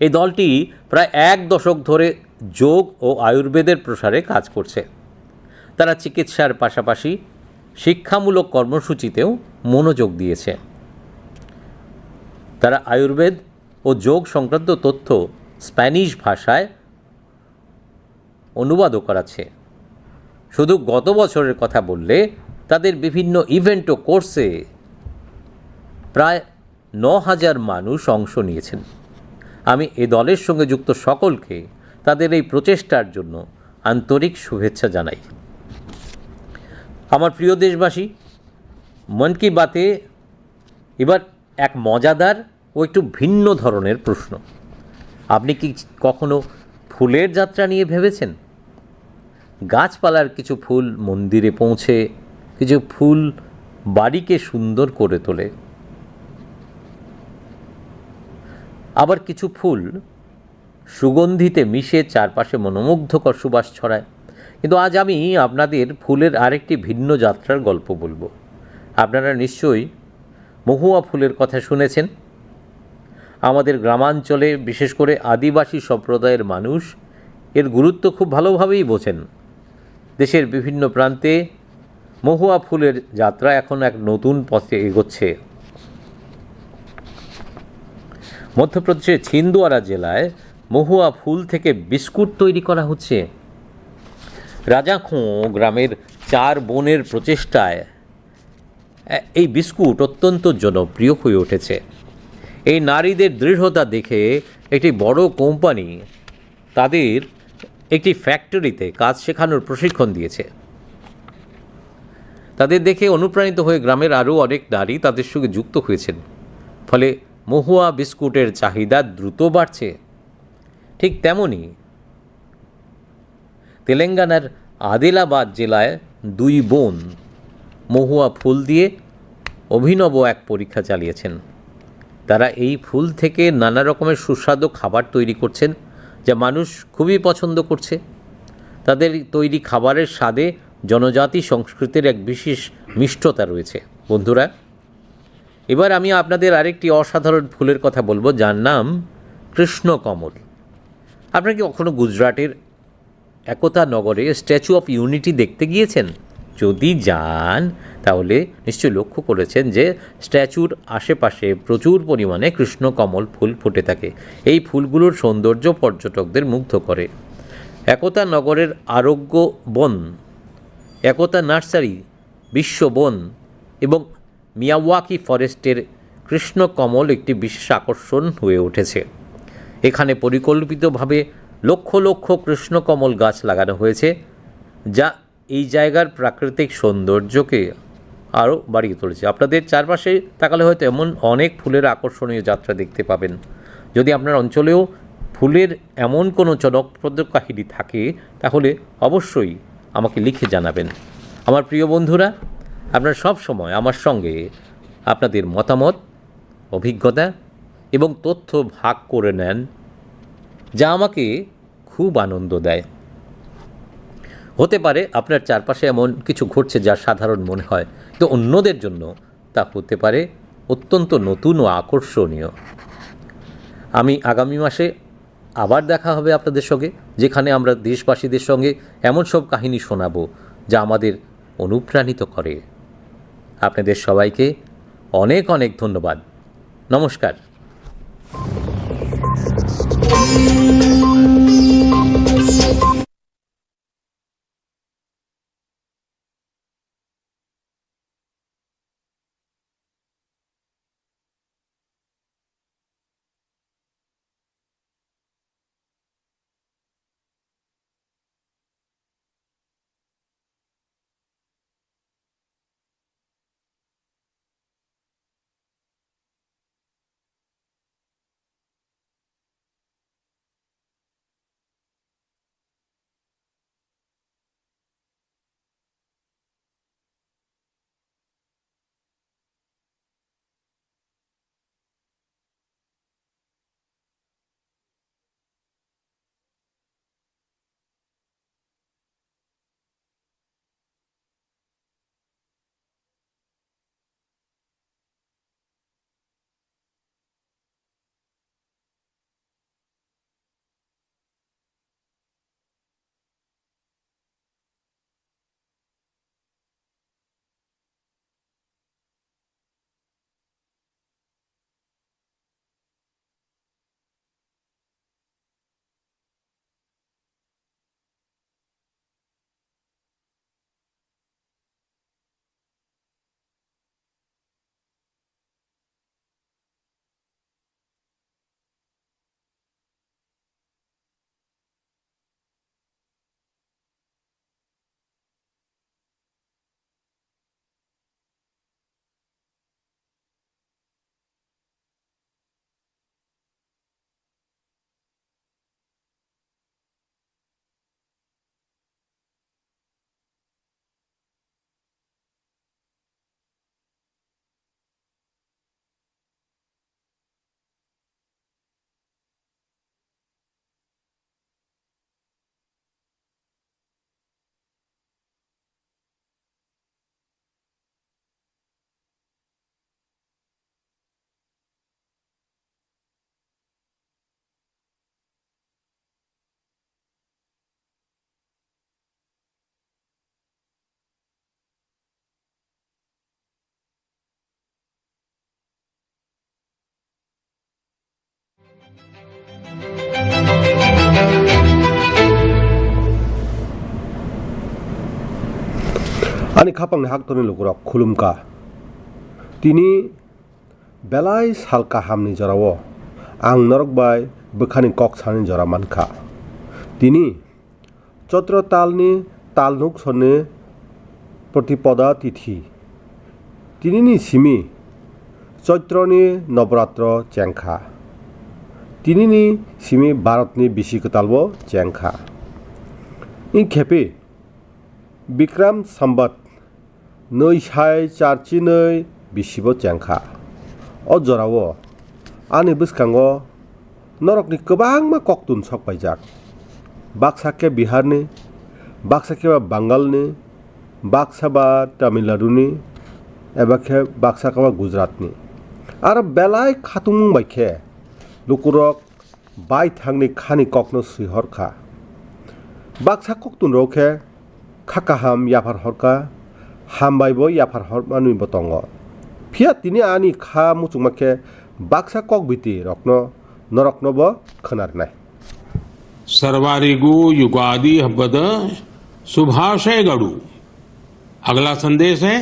এই দলটি প্রায় এক দশক ধরে যোগ ও আয়ুর্বেদের প্রসারে কাজ করছে। তারা চিকিৎসার পাশাপাশি শিক্ষামূলক কর্মসূচিতেও মনোযোগ দিয়েছে। তারা আয়ুর্বেদ ও যোগ সংক্রান্ত তথ্য স্প্যানিশ ভাষায় অনুবাদও করাচ্ছে। শুধু গত বছরের কথা বললে, তাদের বিভিন্ন ইভেন্ট ও কোর্সে প্রায় ন হাজার মানুষ অংশ নিয়েছেন। আমি এ দলের সঙ্গে যুক্ত সকলকে তাদের এই প্রচেষ্টার জন্য আন্তরিক শুভেচ্ছা জানাই। আমার প্রিয় দেশবাসী, মন কি বাতে এবার এক মজাদার ও একটু ভিন্ন ধরনের প্রশ্ন। আপনি কি কখনো ফুলের যাত্রা নিয়ে ভেবেছেন? গাছপালার কিছু ফুল মন্দিরে পৌঁছে, কিছু ফুল বাড়িকে সুন্দর করে তোলে, আবার কিছু ফুল সুগন্ধিতে মিশে চারপাশে মনোমুগ্ধকর সুবাস ছড়ায়। কিন্তু আজ আমি আপনাদের ফুলের আরেকটি ভিন্ন যাত্রার গল্প বলবো। আপনারা নিশ্চয়ই মহুয়া ফুলের কথা শুনেছেন। আমাদের গ্রামাঞ্চলে, বিশেষ করে আদিবাসী সম্প্রদায়ের মানুষ এর গুরুত্ব খুব ভালোভাবেই বোঝেন। দেশের বিভিন্ন প্রান্তে মহুয়া ফুলের যাত্রা এখন এক নতুন পথে এগোচ্ছে। মধ্যপ্রদেশের ছিন্দওয়ারা জেলায় মহুয়া ফুল থেকে বিস্কুট তৈরি করা হচ্ছে। রাজাখোঁ গ্রামের চার বোনের প্রচেষ্টায় এ-, এই বিস্কুট অত্যন্ত জনপ্রিয় হয়ে উঠেছে। এই নারীদের দৃঢ়তা দেখে একটি বড় কোম্পানি তাদের একটি ফ্যাক্টরিতে কাজ শেখানোর প্রশিক্ষণ দিয়েছে। তাদের দেখে অনুপ্রাণিত হয়ে গ্রামের আরও অনেক নারী তাদের সঙ্গে যুক্ত হয়েছেন। ফলে মহুয়া বিস্কুটের চাহিদা দ্রুত বাড়ছে। ঠিক তেমনই তেলেঙ্গানার আদিলাবাদ জেলায় দুই বোন মহুয়া ফুল দিয়ে অভিনব এক পরীক্ষা চালিয়েছেন। তারা এই ফুল থেকে নানা রকমের সুস্বাদু খাবার তৈরি করছেন, যা মানুষ খুবই পছন্দ করছে। তাদের তৈরি খাবারের স্বাদে জনজাতি সংস্কৃতির এক বিশেষ মিষ্টতা রয়েছে। বন্ধুরা, এবার আমি আপনাদের আরেকটি অসাধারণ ফুলের কথা বলবো, যার নাম কৃষ্ণকমল। আপনারা কি কখনো গুজরাটের একতা নগরে স্ট্যাচু অফ ইউনিটি দেখতে গিয়েছেন? যদি যান, তাহলে নিশ্চয়ই লক্ষ্য করেছেন যে স্ট্যাচুর আশেপাশে প্রচুর পরিমাণে কৃষ্ণকমল ফুল ফুটে থাকে। এই ফুলগুলোর সৌন্দর্য পর্যটকদের মুগ্ধ করে। একতা নগরের আরোগ্য বন, একতা নার্সারি, বিশ্ব বন এবং মিয়াওয়াকি ফরেস্টের কৃষ্ণকমল একটি বিশেষ আকর্ষণ হয়ে উঠেছে। এখানে পরিকল্পিতভাবে লক্ষ লক্ষ কৃষ্ণকমল গাছ লাগানো হয়েছে, যা এই জায়গার প্রাকৃতিক সৌন্দর্যকে আরও বাড়িয়ে তুলেছে। আপনাদের চারপাশে তাকালে হয়তো এমন অনেক ফুলের আকর্ষণীয় যাত্রা দেখতে পাবেন। যদি আপনার অঞ্চলেও ফুলের এমন কোনো জনপ্রিয় কাহিনী থাকে, তাহলে অবশ্যই আমাকে লিখে জানাবেন। আমার প্রিয় বন্ধুরা, আপনারা সব সময় আমার সঙ্গে আপনাদের মতামত, অভিজ্ঞতা এবং তথ্য ভাগ করে নেন, যা আমাকে খুব আনন্দ দেয়। হতে পারে আপনার চারপাশে এমন কিছু ঘটছে যা সাধারণ মনে হয়, তো অন্যদের জন্য তা হতে পারে অত্যন্ত নতুন ও আকর্ষণীয়। আমি আগামী মাসে আবার দেখা হবে আপনাদের সঙ্গে, যেখানে আমরা দেশবাসীদের সঙ্গে এমন সব কাহিনী শোনাবো যা আমাদের অনুপ্রাণিত করে। আপনাদের সবাইকে অনেক অনেক ধন্যবাদ। নমস্কার। Ani khapangni haktorni lukurok khulumkha. Tini belai sal kahamni jorao ang norok bai bwkhani kok sanani jora mankha. Tini Chotro talni talnuk sonni Protipada tithi. Tinini simi Choitroni Noboratro chengkha. Tinini simi Bharatni bisi kwtalbo chengkha. Inkhepi Bikram Sambat nwi sai charchinwi bisibo chengkha. O jorao ani bwskango norokni kwbangma koktun sokpaijak. Baksa khe Biharni, baksa khe ba Bangalni, baksa ba Tamil Naduni, eba khe baksa khe ba Gujaratni. Aro belai khatungmung bai khe lukurok baithangni khani kokno swi hor kha. Baksa koktunrok khe kha kaham yaphar hor kha, hambai bo yaphar hor manwi bo tongo. Phiya tini ani kha muchungma khe baksa kok biti rokno norokno bo khwna rwnai. Sarvarigu yugadi habada subhashay gadu. अगला संदेश है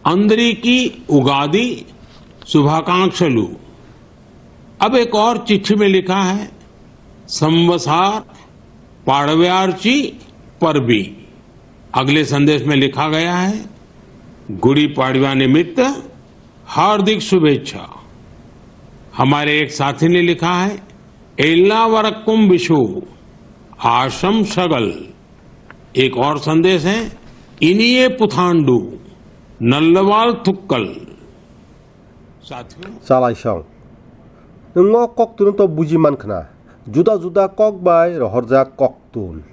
अंदरी की उगादी शुभाकांक्षलु। अब एक और चिट्ठी में लिखा है संवसार पाड़व्यार्ची परबी। अगले संदेश में लिखा गया है गुड़ी पाड़वा निमित्त हार्दिक शुभेच्छा। हमारे एक साथी ने लिखा है एल्ला वरक्कुम विशु आशम सगल। एक और संदेश है इनिये पुथांडु नल्लवाल थुक्कल। साथियों, Chalaisong. Nwng o koktwno to buji man khna. Juda juda kok bai rohorjak koktun.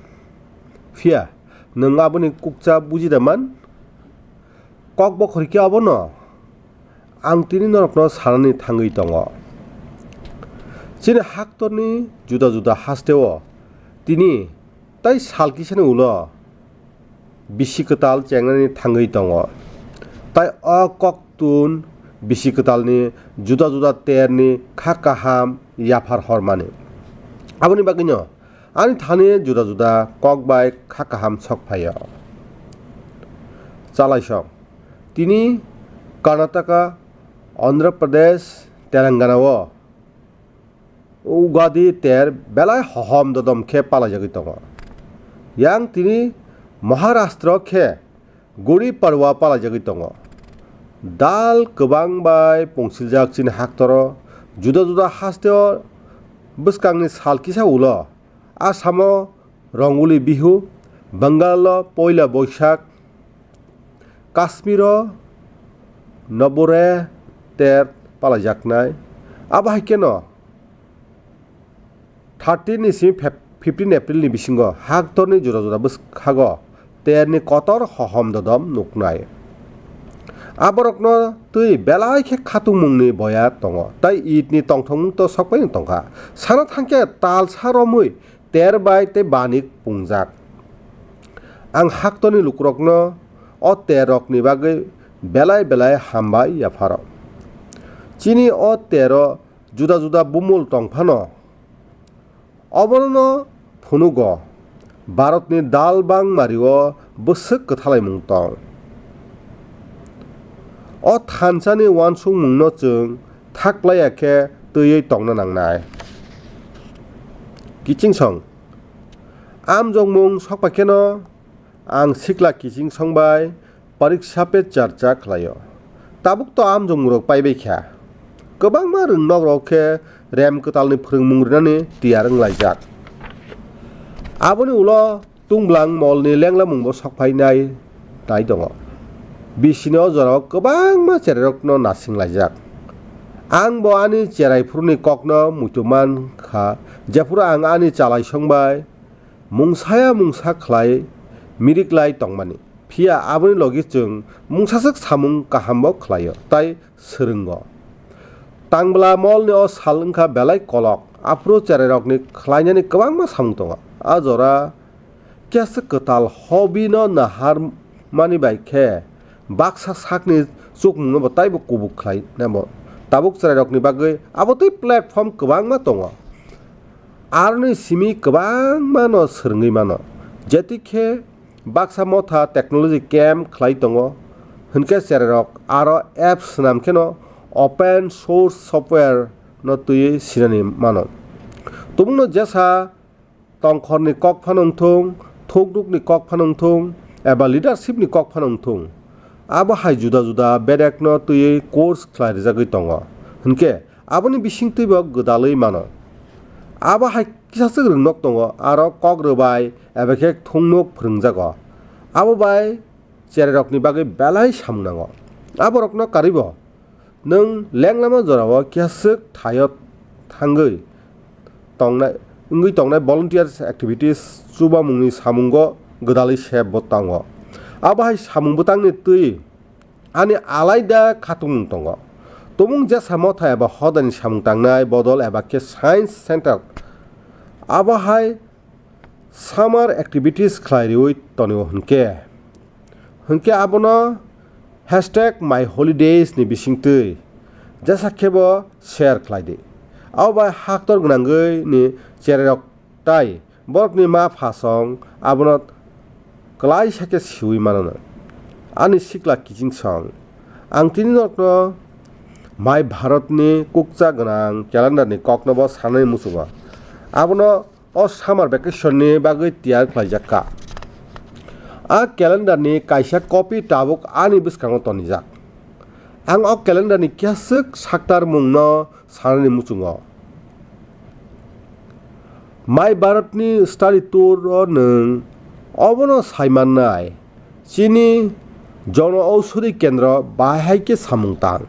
Phiya, nwng aboni kukcha buji da man? Kok bokhori khe abono? Ang tini norokno sanani thangwi tongo. Chini haktorni juda juda hasteo tini tai sal kisani ulo bisi kwtal chengnani thangwi tongo. Tai o koktun bisi kwtalni juda juda terni kha kaham yaphar hormani. Aboni bagwino ani thani juda juda kok bai kha kaham sok phaio. Chalaisong. Tini Karnataka, Andhra Pradesh, Telangana o Ugadi ter belai hohom dodom khe palaijagwi tongo. Yang tini Maharashtra khe Gudi Padwa palaijagwi tongo. Dal kwbang bai pungsiljak chini haktoro juda juda hasteo bwskangni sal kisa ulo Assamo Rongoli Bihu, Bangalo Poila Boishak, Kashmiro Nobore ter palaijaknai. Abo hai kheno thirteen ni simi fifteen April ni bisingo haktorni jora jora bwskhago terni kotor hohom dodom nuknai. Aborokno twi belai khe khatungmungni boya tongo, tei itni tongthokmung to sokpaino tongkha. Sana thangkhe talsa romwi ter bai tei banik pungjak. Ang haktorni lukurokno o terrokni bagwi belai belai hambai yapharo. Chini o tero juda juda bumul tong phano, obono phunugo Bharatni dalbang mario bwswk kwthalaimung tong. O thansani uansukmungno chwng thaklaiya khe twiwi tongna nangnai. Kichingsong. Amjokmung sokpaikheno ang sikla kichingsong bai pariksa pe charcha khlaio. Tabuk to amjokmungrok paibai kha. Kwbangma rwngnokrok khe rem kwtalni phwrwngmung rwnani tiyar wnglaijak. Aboni ulo Tungblang molni lenglamungbo sokphainai nai tongo. Bisini o jorao kwbangma cherairokno nasinglaijak. Ang bo ani cherai phuruni kokno muitu man kha, jephuru ang ani chalaisong bai mungsaya mungsa khlai miriklai tongmani. Phiya aboni logi chwng mungsaswk samung kahambo khlaio tei swrwngo. Tangbla molni o sal wngkha belai kolok, aphuru cherairokni khlainani kwbangma samung tongo. A jora kisa kwtal hobby no nahar mani bai khe baksa sakni chukmungno bo taibo kubuk khlai nabo. Tabuk cherairokni bagwi abo tei platform kwbangma tongo. Aroni simi kwbangma no swrwngwi mano. Jeti khe baksa motha technology camp khlai tongo, hinkhe cherairok aro app swnam kheno open source software no twiwi sinani mano. Tumungno jesa tongkhorni kok phano wngthung, thuknukni kok phano wngthung, eba leadership ni kok phano wngthung, abo hai juda juda bedekno twiwi course khlai rwjagwi tongo. Hinkhe aboni bisingtwibo gwdalwi mano. Abo hai kisaswk rwngnok tongo, aro kok rwbai eba khe thungnuk phwrwngjago. Abo bai cherairokni bagwi belai samung nango. Aborokno karwibo nwng lenglama jorao kisaswk thaio thangwi tongnai, wngwi tongnai volunteers activities chubamungni samungo gwdalwi sep bo tango. Abo hai samung bwtangni twi ani alaida khatungmung tongo. Tumung jesa motha eba hodani samung tangnai bodol eba khe science center Abo hai summer activities khlai riwi tonio hwnkhe, hwnkhe abono hashtag my holidays ni bisingtwi jesa khebo share khlai di. Abo bai haktor gwnangwi ni cherairok tai borokni ma phasong abono klaisa khe siwi mano. Ani sikla kiching song, ang tini norokno my Bharatni kukcha gwnang calendar ni koknobo sanani muchungo. Abono o summer vacation ni bagwi tiyar khlaijak kha. A calendar ni kaisa copy tabuk ani bwskango tonijak. Ang o calendar ni kisa swk saktar mungno sanani muchungo. My Bharatni study tour o nwng obono sai mannai. Chini Jono Aushadhi Kendro bahai khe samung tang.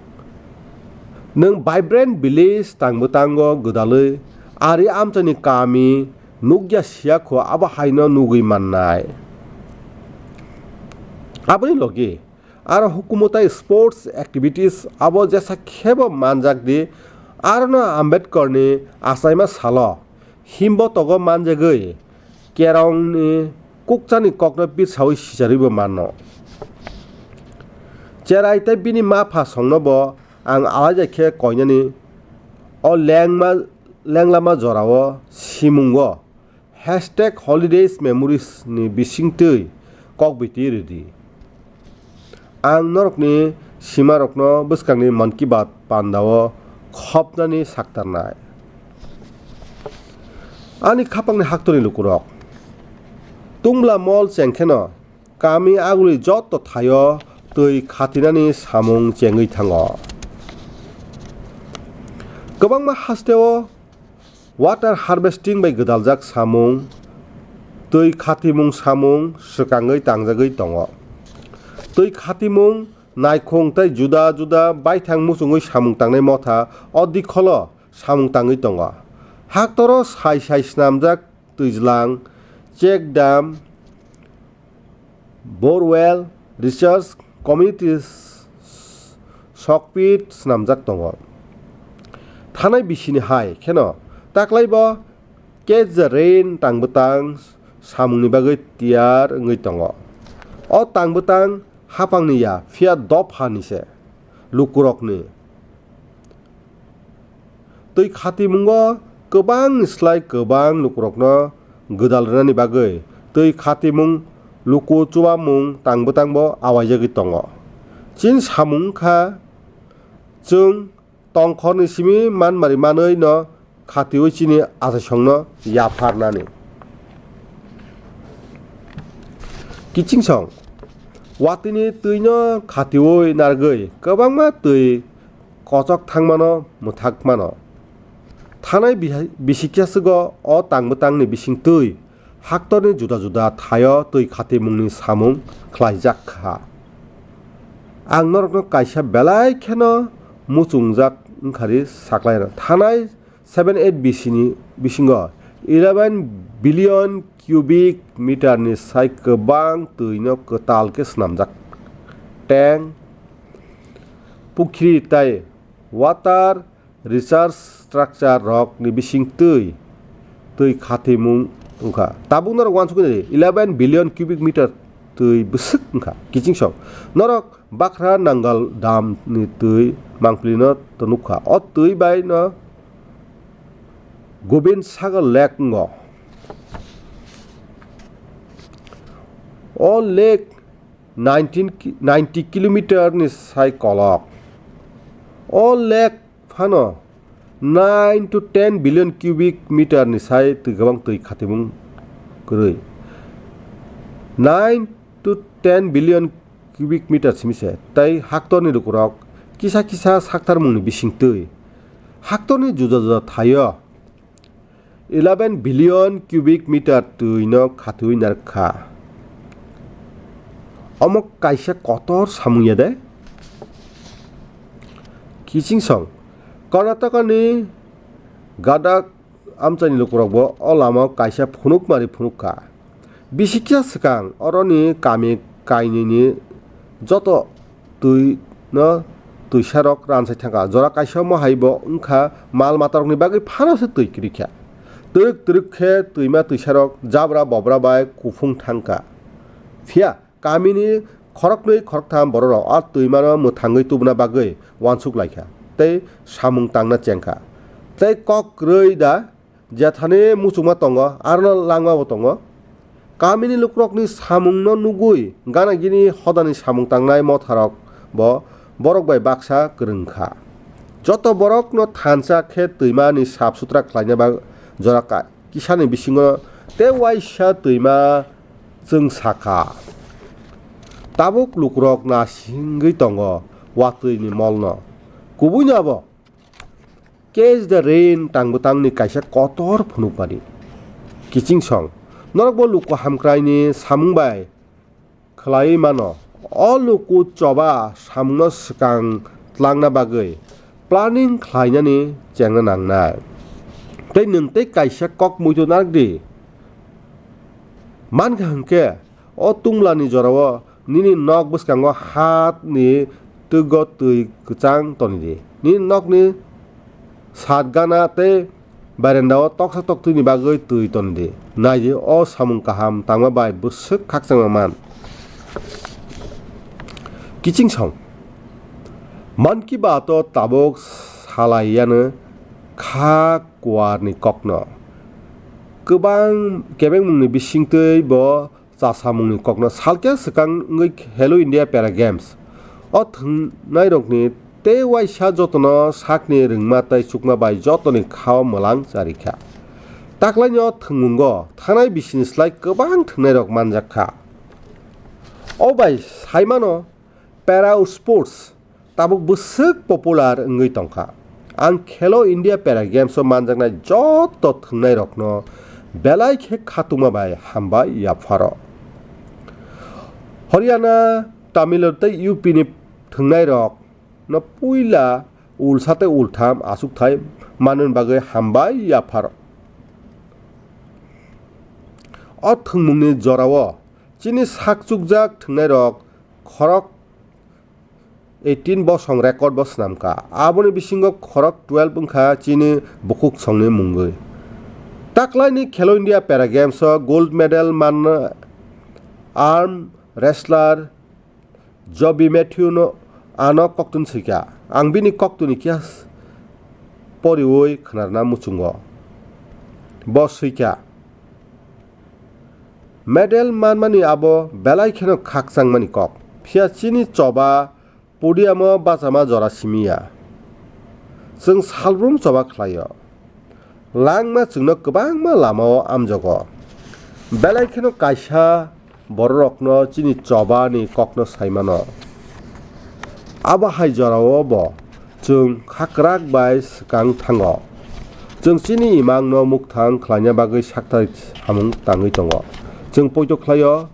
Nwng vibrant village tang bwtango gwdalwi ari amchaini kami nukya siya kho abo haino nugwi mannai. Aboni logi aro hukumu tai sports activities abo jesa khebo manjak di, arono Ambedkarni achaima salo himbo togo manjagwi kerongni kukchani kokno pirsawi sicharwibo mano. Cherai tei bini ma pha songnobo ang alaida khe koinani o lengma, lenglama jorao simungo hashtag holidays memories ni bisingtwi kokbiti rwdi. Ang norokni simarokno bwskangni Mann Ki Baat pandao khopnani saktarnai. Ani khapangni haktorni lukurok. Tungla mol chengkheno kami aguli joto thaio twi khatinani samung chengwi thango. Kwbangma hasteo water harvesting bai gwdaljak samung, twi khatimung samung swkangwi tangjagwi tongo. Twi khatimung naikhung tei juda juda baithang muchungwi samung tangnai motha o dikholo samung tangwi tongo. Haktoro sai sai snamjak twijlang, check dam, borewell, recharge, community sokpit snamjak tongo. Thanai bisini hai kheno taklaibo catch the rain tangbwtang samungni bagwi tiyar wngwi tongo. O tangbwtang hapangni ya, phiya dophani se, lukurokni. Twi khatimungo kwbang slai kwbang lukurokno gwdal rwnani bagwi twi khatimung luku chubamung tangbwtangbo awaijagwi tongo. Chini samung wngkha chwng tongkhorni simi manmari manwi no khatiwi chini achaisongno yapharnani. Kichingsong watwini twino khatiwi narwgwi kwbangma twi kochok thangmano mwthakmano. Thanai bihai-, bisikya swgo o tangbwtangni bisingtwi haktorni juda juda thaio twi khatimungni samung khlaijak kha. Ang norokno kaisa belai kheno muchungjak wngkhari saklaino. Thanai seven eight B C ni bisingo eleven billion cubic meter ni sai kwbang twi no kwtal khe swnamjak. Tank, pukhri tei water recharge structure rok ni bising twi, twi khatimung wngkha. Tabuk norok uansukwi nai di, eleven billion cubic meter twi bwswk wngkha kiching sok. Norok Bakhra Nangal dam ni twi mangpili no to nukha. O twi bai no Gobind Sagar Lake wngo. O lake nineteen ki-, ninety kilometer ni sai kolok. O lake phano nine to ten billion cubic meter ni sai twi kwbang twi khatimung kwrwi. Nine to ten billion cubic meter simi se, tei haktorni lukurok kisa kisa saktarmungni bisingtwi haktorni juda juda thaio eleven billion cubic meter twi no khatiwi narwk kha. Omo kaisa kotor samung ya de? Kiching song, Karnataka ni Gadak amchaini lukurokbo o lamao kaisa phunukmari phunuk kha. Bisi kisa swkang oroni kami kainwini joto twi no twisarok ransai thangkha. Jora kaisa omo hai bo wngkha mal matarokni bagwi phano se twi kwrwi kha. Twrwk twrwk khe twima twisarok jabra bobra bai kuphung thang kha. Phiya kamini khoroknwi khoroktham bororok a twimano mwthangwi tubuna bagwi uansuk lai kha tei samung tangna cheng kha. Tei kok kwrwi da jethani muchungma tongo, arono langmabo tongo. Kamini lukurokni samungno nugwi gana gini hodani samung tangnai motharok bo borok bai baksa kwrwng kha. Joto borokno thansa khe twimani sap sutra khlaina ba jora ka-, kisani bisingo tei waisa twima chwngsa kha. Tabuk lukurok nasingwi tongo watwini molno. Kubuino abo Catch the Rain tangbwtangni kaisa kotor phunukmani. Kiching song, norokbo luku hamkraini samung bai khlaiwi mano. O luku choba samungno swkang tlangna bagwi planning khlainani chengna nangnai. Tei nwng tei kaisa kok muitu narwk di. Mankha hwnkhe, o tumlani jorao nini nok bwskango hatni twgo twi kwchang toni di. Nini nokni sat gana tei Berendao toksa toktwini bagwi twi toni di. Nai di, o samung kaham tangma bai bwswk khakchangma man. Kiching song. Mann Ki Baat o tabuk salai yano kha kuarni kokno. Kwbang kebengmungni bisingtwi bo chasamungni kokno salkhe swkang wngwi Khelo India Para Games o thwngnairokni tei waisa jotono sakni rwngma tei chukma bai jotoni khao mwlang charikha. Taklaini o thwngmungo thanai bisini slai kwbang thwngnairok manjak kha. O bai saimano para sports tabuk bwswk popular wngwi tongkha. Ang Khelo India Para Games o manjaknai joto thwngnairokno belai khe khatungma bai hambai yapharo. Haryana, Tamil Nadu tei U P ni thwngnairokno puila ulsa tei ultham achukthai manwini bagwi hambai yapharo. O thwngmungni jorao chini sakchukjak thwngnairok khorok eighteen bosong record bo swnam kha. Aboni bisingo khorok twelve wngkha chini bukhuk songni mungwi. Taklaini Khelo India Para Games o gold medal man arm wrestler Joby Matthew no ano koktun swikha. Ang bini koktuni kya poriwi khwnarna muchungo. Bo swikha. Medal manmani abo belai kheno khakchangmani kok. Phiya chini choba podium o bachama jora simi ya. Chwng salbrum choba khlaio. Langma chwngno kwbangma lamao amjogo. Belai kheno kaisa bororokno chini chobani kokno saimano. Abo hai jorao bo chwng khakrak bai swkang thango. Chwng chini imangno mukthang khlaina bagwi sakthai samung tangwi tongo. Chwng poito khlaio,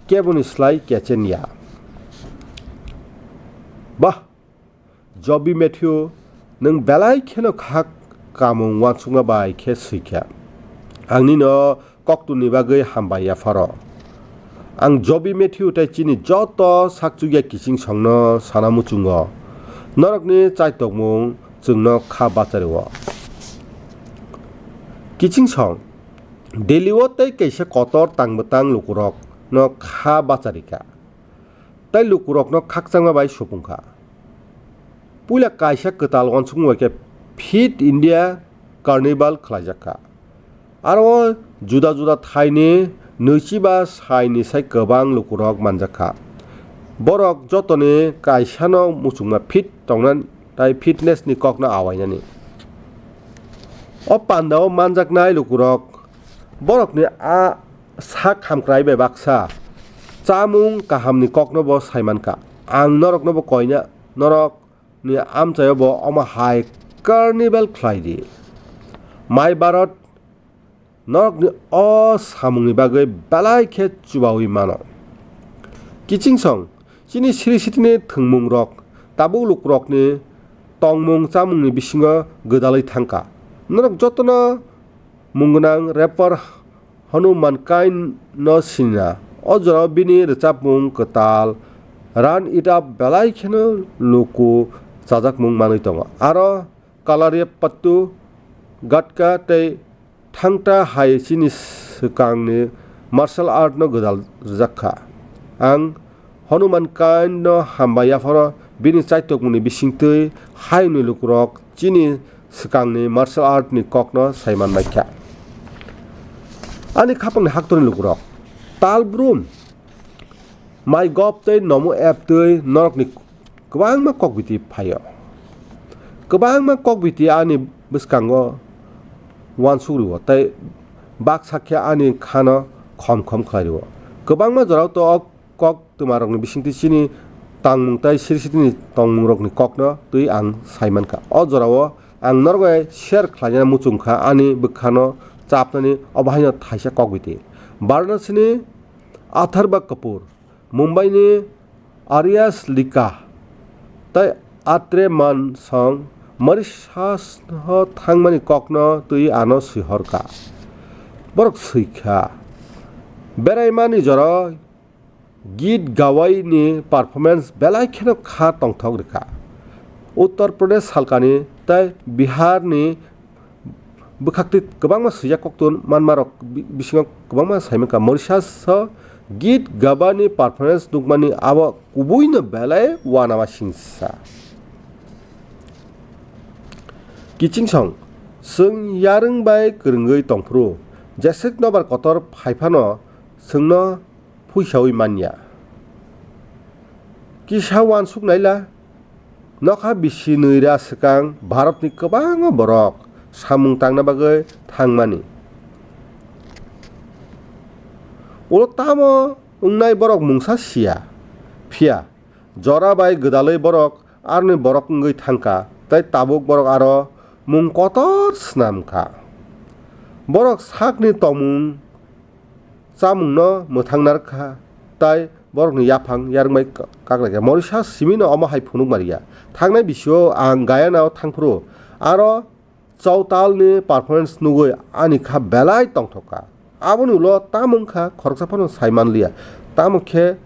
keboni slai kechen ya. Bah! Joby Matthew, nwng belai kheno kha kamung uansukma bai khe swikha. Ang nino koktwni bagwi hambai yapharo. Ang Joby Matthew tei chini joto sakchukya kiching songno sana muchungo. Norokni chaitokmung chwngno kha bachario. Kiching song, Delhi o tei kaisa kotor tangbo tang lukurokno kha bacharikha. Tei lukurokno khakchangma bai supung kha. Puila kaisa kwtal uansukmung bai khe Fit India Carnival khlaijak kha. Aro juda juda thaini nwichi ba saini sai kwbang lukurok manjak kha. Borok jotoni kaisano muchungma fit tongnani tei fitness ni kokno awainani. O pandao manjaknai lukurok borokni a sak hamkrai bai baksa chamung kahamni kokno bo sai mankha. Ang norokno bo koina norokni amchaio bo omo hai carnival khlai di. Mai Bharat norokni o samungni bagwi belai khe chubaui mano. Kiching song chini siri sitini thwngmungrok tabuk lukurokni tongmung chamungni bisingo gwdalwi thangkha. Norok jotono mung gwnang rapper Hanuman Kain no sinina. O jorao bini rwchapmung kwtal Run It Up belai kheno luku chajakmung manwi tongo. Aro Kalariya Pattu, Gatka tei Thangta hai chini swkangni martial art no gwdal rwjak kha. Ang Hanuman Kant no hambai yapharo bini chaitokmungni bisingtwi hayungni lukurok chini swkangni martial art ni kokno saiman naikha. Ani khapangni haktorni lukurok, tal brum, mai gop tei nomo app twi norokni kwbangma kokbiti phaio. Kwbangma kokbiti ani bwskango uansuk rwo tei baksa khe ani khano khom khom khlai rwo. Kwbangma jorao to o kok twmarokni bisingtwi chini tangmung tei siri sitini tongmungrokni kokno twi ang sai mankha. O jorao ang norok bai share khlaina muchung kha ani bwkhano chapnani obo haino thaisa kokbiti. Varanasini Atharva Kapoor, Mumbaini Arias Lika tei Atre Mansong Mauritius-o thangmani kokno twi ano swihor kha. Borok swi kha. Beraimani jora git gawaini performance belai kheno kha tongthok rwkha. Uttar Pradesh salkani tei Biharni bwkhaktwi kwbangma swijak koktun manmarok bi-, bisingo kwbangma saimankha. Mauritius-o git gabani performance nukmani abo kubuino belai uanama singsa. Kichingsong, chwng yarwng bai kwrwngwi tongphuru, jeswk nobar kotor phaiphano chwngno phuisaui manya. Kisa uansuk naila, nokha bisi nwi ra swkang Bharatni kwbangma borok samung tangna bagwi thangmani. Ulo tamo wngnai borok mungsa siya, phiya jora bai gwdalwi borok aroni borok wngwi thangkha, tei tabuk borok aro mung kotor snam kha. Borok sakni tongmung chamungno mwthang narwkha, tei borokni yaphang yarwngmai ka-, kaklaikha. Mauritius simino omo hai phunuk mariya. Thangnai bisio ang Guyana-o thangphuru, aro Chautalni performance nugwi ani kha belai tongthok kha. Aboni ulo tamo wngkha khoroksa phano sai manliya. Tamo khe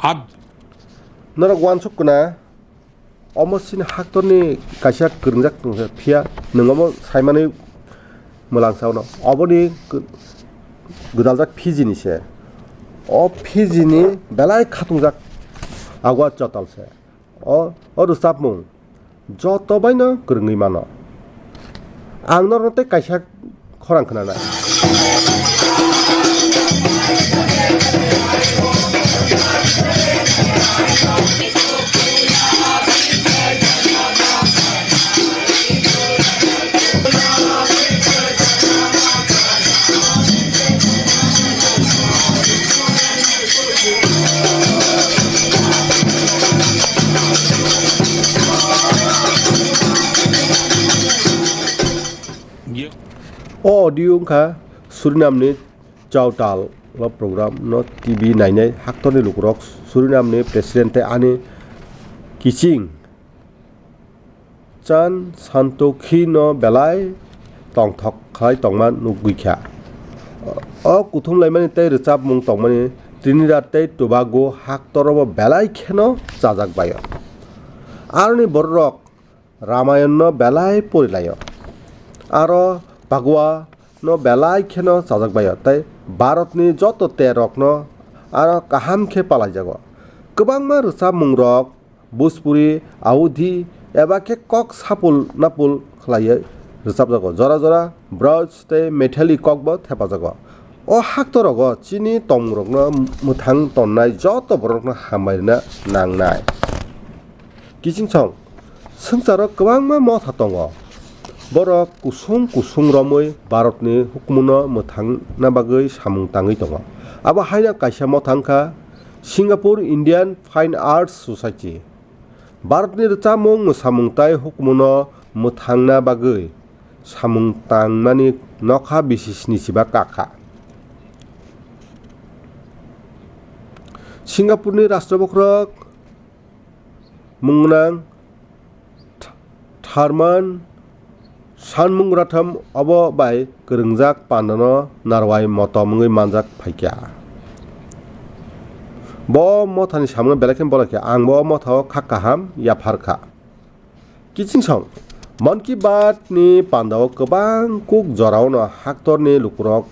Ab- Norok uansuk kwna. Omo chini haktorni kaisa kwrwngjak tongkha, phiya nwng omo saimanwi mwlang sa ono. Oboni gw-, gwdaljak Fiji ni se. O Fiji ni belai khatungjak agwa chotal se. O, o rwchapmung joto baino kwrwngwi mano. Ang norokno tei kaisa khorang khwnanai. O audio wngkha Surinamni Chautal o program no T V nainai haktorni lukurok Surinamni president tei ani kiching Chan Santokhi no belai tongthok khlai tongma nugwi kha. O kuthum laimani tei rwchapmung tongmani Trinidad tei Tobago haktoro bo belai kheno chajak baio. Aroni bororok Ramayan no belai pori laio. Aro Bhagwat no belai kheno chajak baio tei Bharatni joto terrok no aro kaham khe palaijago. Kwbangma rwchapmung rok Bhojpuri, Awadhi eba khe kok sapul napul khlaiwi rwchapjago. Jora jora Braj tei Maithili kokbo thepajago. O haktorogo chini tongmungrokno mwthang tonnai joto borokno hambai rwna nangnai. Kichingsong, swngcharo kwbangma motha tongo. Borok kusung kusung romwi Bharatni hukumuno mwthangna bagwi samung tangwi tongo. Abo haino kaisa motha wngkha Singapore Indian Fine Arts Society. Bharatni rwchapmung mwsamung tei hukumuno mwthangna bagwi samung tangmani nokha bisi sni chiba kakha. Singapore ni rashtra bokhorok mung gwnang Th-, Tharman Shanmugratham obo bai kwrwngjak pandano narwai motom wngwi manjak phaikha. Bo mothani samungo belai khe bolai khe ang bo mothao kha kaham yaphar kha. Kiching song, Mann Ki Baat ni pandao kwbang kuk jorao no haktor ni lukurok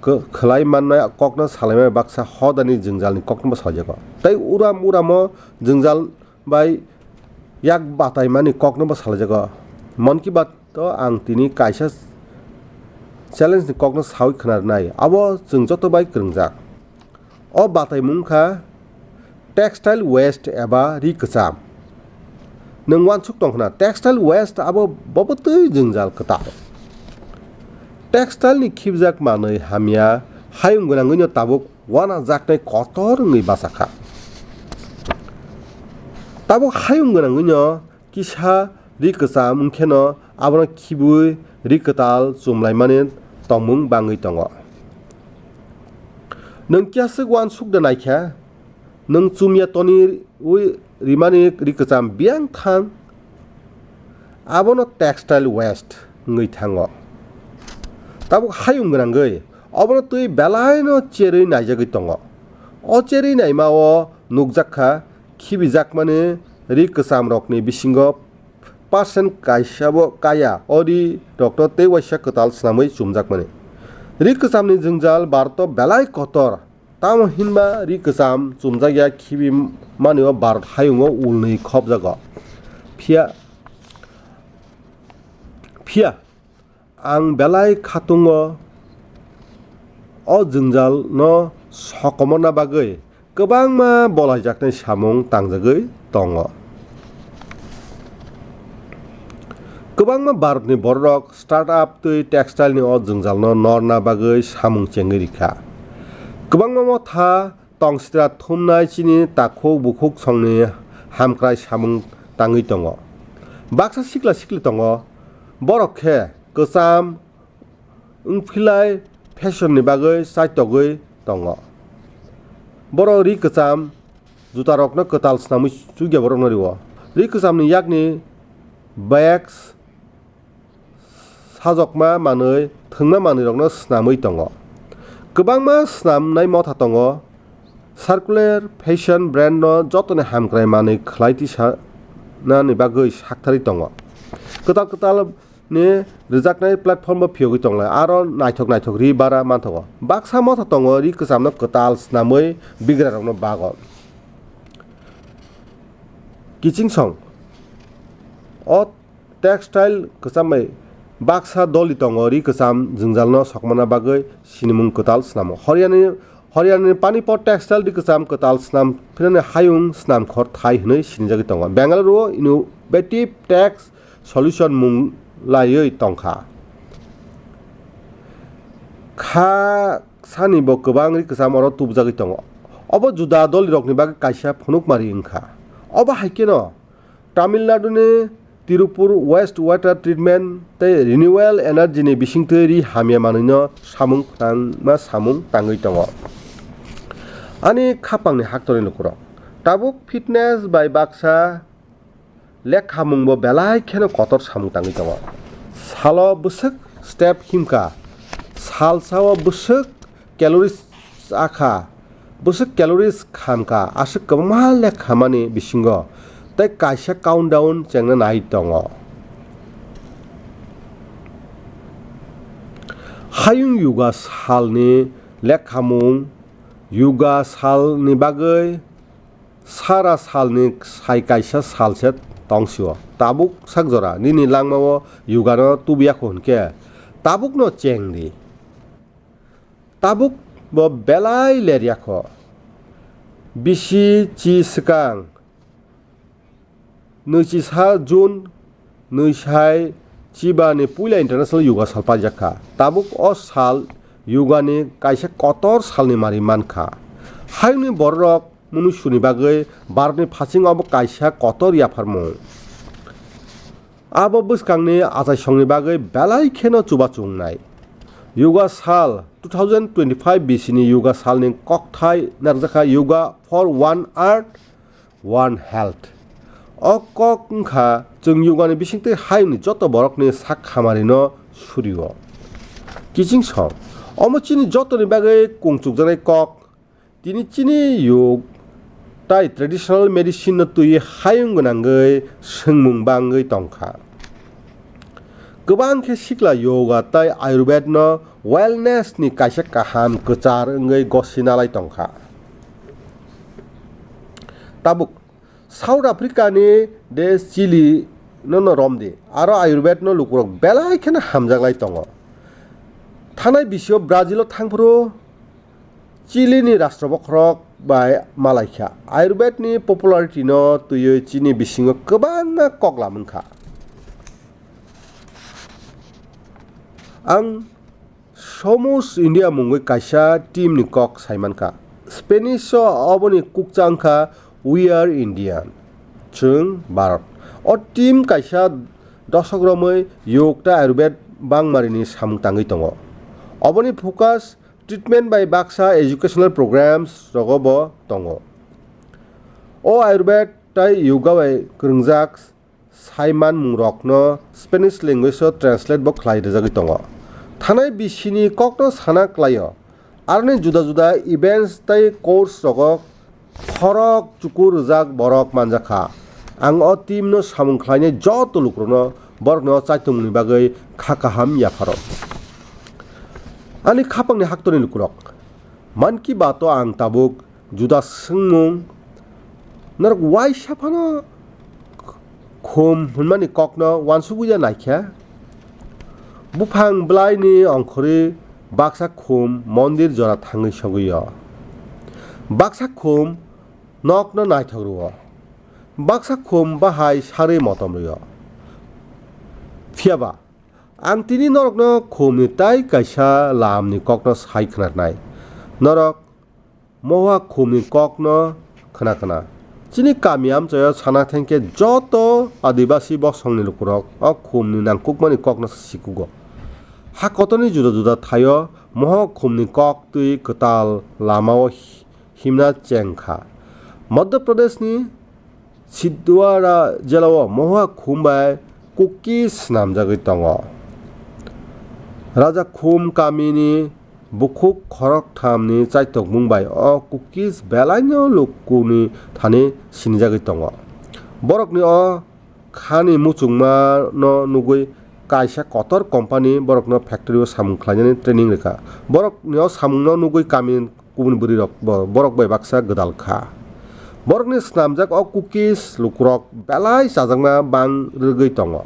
kw-, khwlai mannai kokno salaimai baksa hodani jwngjal ni kokno bo salaijago. Tei uram uramo jwngjal bai yak batai mani kokno bo salaijago. Mann Ki Baat o ang tini kaisa challenge ni kokno sawi khwna rwnai. Abo chwng joto bai kwrwngjak. O bataimung kha textile waste eba ri kwcham. Nwng uansuk tong khna, textile waste abo bobo twi jwngjal kwtal. Textile ni khibjak manwi hamya hayung gwnangwino tabuk uanajaknai kotor wngwi bacha kha. Tabuk hayung gwnangwino kisa ri kwcham wngkheno abono khibwi ri kwtal chumlaimani tongmung bangwi tongo. Nwng kiaswk uansuk da naikha, nwng chumya toniwi rimani ri kwcham biyang thang, abono textile waste wngwi thango. Tabuk hayung gwnangwi obono twi belaino cherwi naijagwi tongo. O cherwi naima o nukjak kha, khibijakmani ri kwchamrokni bisingo percent kaisabo kaya o ri rokno tei waisa kwtal swnamwi chumjakmani. Ri kwchamni jwngjal Bharoto belai kotor, tamo hinba ri kwcham chumjakya khibi manio Bharot hayungo ulnwi khopjago. Phiya, phiya, Ang belai khatungo o jwngjalno sokomorna bagwi kwbangma bolaijaknai samung tangjagwi tongo. Kwbangma Bharatni bororok startup twi textile ni o jwngjalno norna bagwi samung chengwi rikha. Kwbangma motha tongsitra thumnai chini takhuk bukhuk songni hamkrai samung tangwi tongo. Baksa sikla sikli tongo, borok khe kwcham wngphilai fashion ni bagwi chaitogwi tongo. Borok ri kwcham jutarokno kwtal swnamwi chukya borokno rio. Ri kwchamni yakni bag sajokma manwi, thwngma manwirokno swnamwi tongo. Kwbangma swnamnai motha tongo. Circular fashion brand no jotoni hamkrai manwi khwlai tisanani bagwi saktharwi tongo. Kwtal kwtal ni rwjaknai platform bo phiyogwi tonglai, aro naithok naithok ri bara manthogo. Baksa motha tongo ri kwchamno kwtal swnamwi bigrarokno bago. Kiching song o textile kwcham bai baksa doli tongo ri kwcham jwngjalno sokmana bagwi sinimung kwtal snamo. Haryana ni, Haryana ni Panipat textile ri kwcham kwtal snam phirani hayung snamkhor thai hwnwi sinijagwi tongo. Bengaluru o innovative tex solution mung laiwi tongkha. Kha sani bo kwbang ri kwcham oro tubujagwi tongo. Obo juda dolirokni bagwi kaisa phunukmari wngkha. Obo hai kheno Tamil Nadu ni Tirupur waste water treatment tei renewable energy ni bisingtwi ri hamya manwino samung phnangma samung tangwi tongo. Ani khapangni haktorni lukurok tabuk fitness bai baksa lekhamungbo belai kheno kotor samung tangwi tongo. Salo bwswk step himkha, salsao bwswk calories chakha, bwswk calories khamkha, aswk kwbangma lekhamani bisingo tei kaisa countdown chengna nai tongo. Hayung yoga salni lekhamung, yoga salni bagwi sara salni sai kaisa sal se tongsio. Tabuk sak jora nini langmao yugano tubuya kho hwnkhe tabukno cheng di. Tabuk bo belai lerya kho. Bisi chi swkang nwichisa June nwisai chibani puila International Yoga Sal paijak kha. Tabuk o sal yogani kaisa kotor salni mari man kha. Hayungni bororok munuisuni bagwi Bharatni phasingo obo kaisa kotor yapharmung. Abo bwskangni achaisongni bagwi belai kheno chubachu wngnai. Yoga sal two thousand twenty-five B C ni yoga salni kokthai narwkjakha, Yoga for One Earth, One Health. O kok wngkha chwng yogani bisingtwi hayungni joto borokni sak hamarino surio. Kiching song, omo chini jotoni bagwi kungchukjaknai kok. Tini chini yog tai traditional medicine no twi hayung gwnangwi swngmung bangwi tongkha. Kwbang khe sikla yoga tai Ayurved no wellness ni kaisa kaham kwchar wngwi gosi nalai tongkha. Tabuk South Africa ni de Chile no no romdi, aro Ayurved no lukurok belai kheno hamjaklai tongo. Thanai bisio Brazil o thangphuru Chile ni rashtra bokhorok bai malaikha. Ayurved ni popularity no twiwi chini bisingo kwbangma kok lamwngkha. Ang Somos India mungwi kaisa team ni kok saimankha. Spanish o oboni kukcha wngkha We Are Indian, chwng Bharat. O team kaisa dosok romwi yog tei Ayurved bangmarini samung tangwi tongo. Oboni focus treatment bai baksa educational programs rogo bo tongo. O Ayurved tei yoga bai kwrwngjak saimanmungrokno Spanish language o translate bo khlai rwjagwi tongo. Thanai bisini kokno sana klaio. Aroni juda juda events tei course rogo khorok chukur rwjak borok manjakha. Ang o team no samung khlainai joto lukurokno borokni o chaitongmungni bagwi kha kaham yapharo. Ani khapangni haktorni lukurok, Mann Ki Baat o ang tabuk juda swngmung, norok waisa phano khum hwnmani kokno uansugwi ya naikha. Buphang bwlaini ongkhorwi baksa khum mondir jora thangwi sogwi o. Baksa khum nokno naithok rwo. Baksa khum bahai sarwi motom rwo. Phiyaba, ang tini norokno khumni tai kaisa lamni kokno sai khnarnai. Norok Moha khumni kokno khna khna. Chini kami amchaio sana thangkhe joto Adibasi bosongni lukurok o khumni nangkukmani kokno sikugo. Ha kotorni juda juda thaio Moha khumni kok twi kwtal lamao hi-, himna chengkha. Madhya Pradeshni Chhindwara jelao Moha khum bai Kukis snamjagwi tongo. Raja khum kamini bukhuk khorokthamni chaitokmung bai o Kukis belaino lukuni thani sinijagwi tongo. Borokni o khani muchungmano nugwi kaisa kotor company borokno factory-o samung khlainani training rwkha. Borokni o samungno nugwi kami kubun bwrwirok bo borok bai baksa gwdal kha. Borokni snamjak o Kukis lukurok belai chajakna bang rwgwi tongo.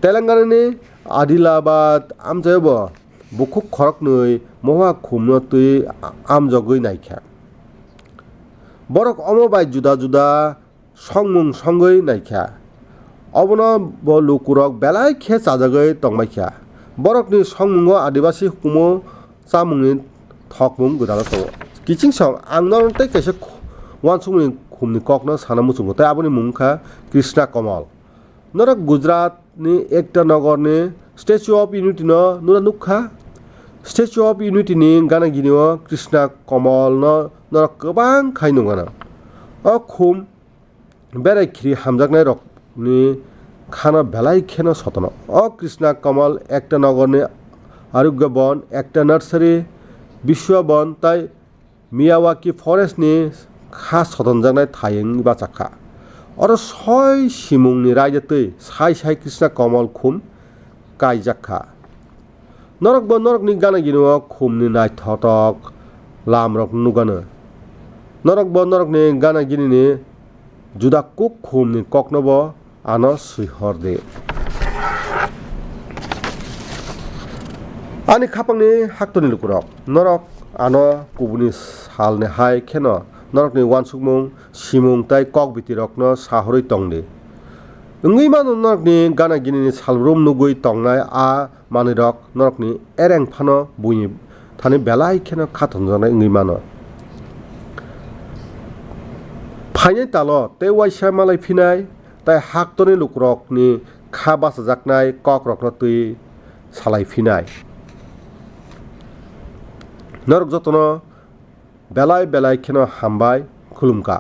Telangana-ni Adilabad amchaio bo bukhuk khoroknwi Moha khumno twi amjogwi naikha. Borok omo bai juda juda songmung songwi naikha. Obono bo lukurok belai khe chajagwi tongbaikha. Borokni songmungo Adibasi hukumo chamungni thokmung gwdalo tongo. Kiching song ang norok tei kaisa khu-, uansukmani khumni kokno sana muchungo, tei aboni mung wngkha Krishna Kamal. Norok Gujarat ni Ekta Nagar ni Statue of Unity no nura nukha. Statue of Unity ni gana gini o Krishna Kamal no norok kwbang khai nukgana. O khum berai khiri hamjaknai rok ni khana belai kheno sotono. O Krishna Kamal Ekta Nagar ni Arogya Bon, Ekta Nursery, Biswa Bon tai Miyawaki forest ni kha sotonjaknai thayung bachakha. Oro soi simungni raida twi sai sai Krishna Kamal khum kaijakha. Norokbo norokni gana gini o khumni naithotok lamrok nugano. Norokbo norokni gana gini ni juda kuk khumni koknobo ano swihor di. Ani khapangni haktorni lukurok, norok ano kubuni salni hai kheno norokni uansukmung, simung tai kok bitirokno sahorwi tongdi. Wngwi mano norokni gana ginini salbrum nugwi tongnai a manwirok norokni ereng phano buini thani belai kheno kha thonjaknai wngwi mano. Phainai talo tei uaisa malai phinai tai haktorni lukurokni kha bachajaknai kokrokno twi salai phinai. Norok jotono belai belai kheno hambai khulumkha.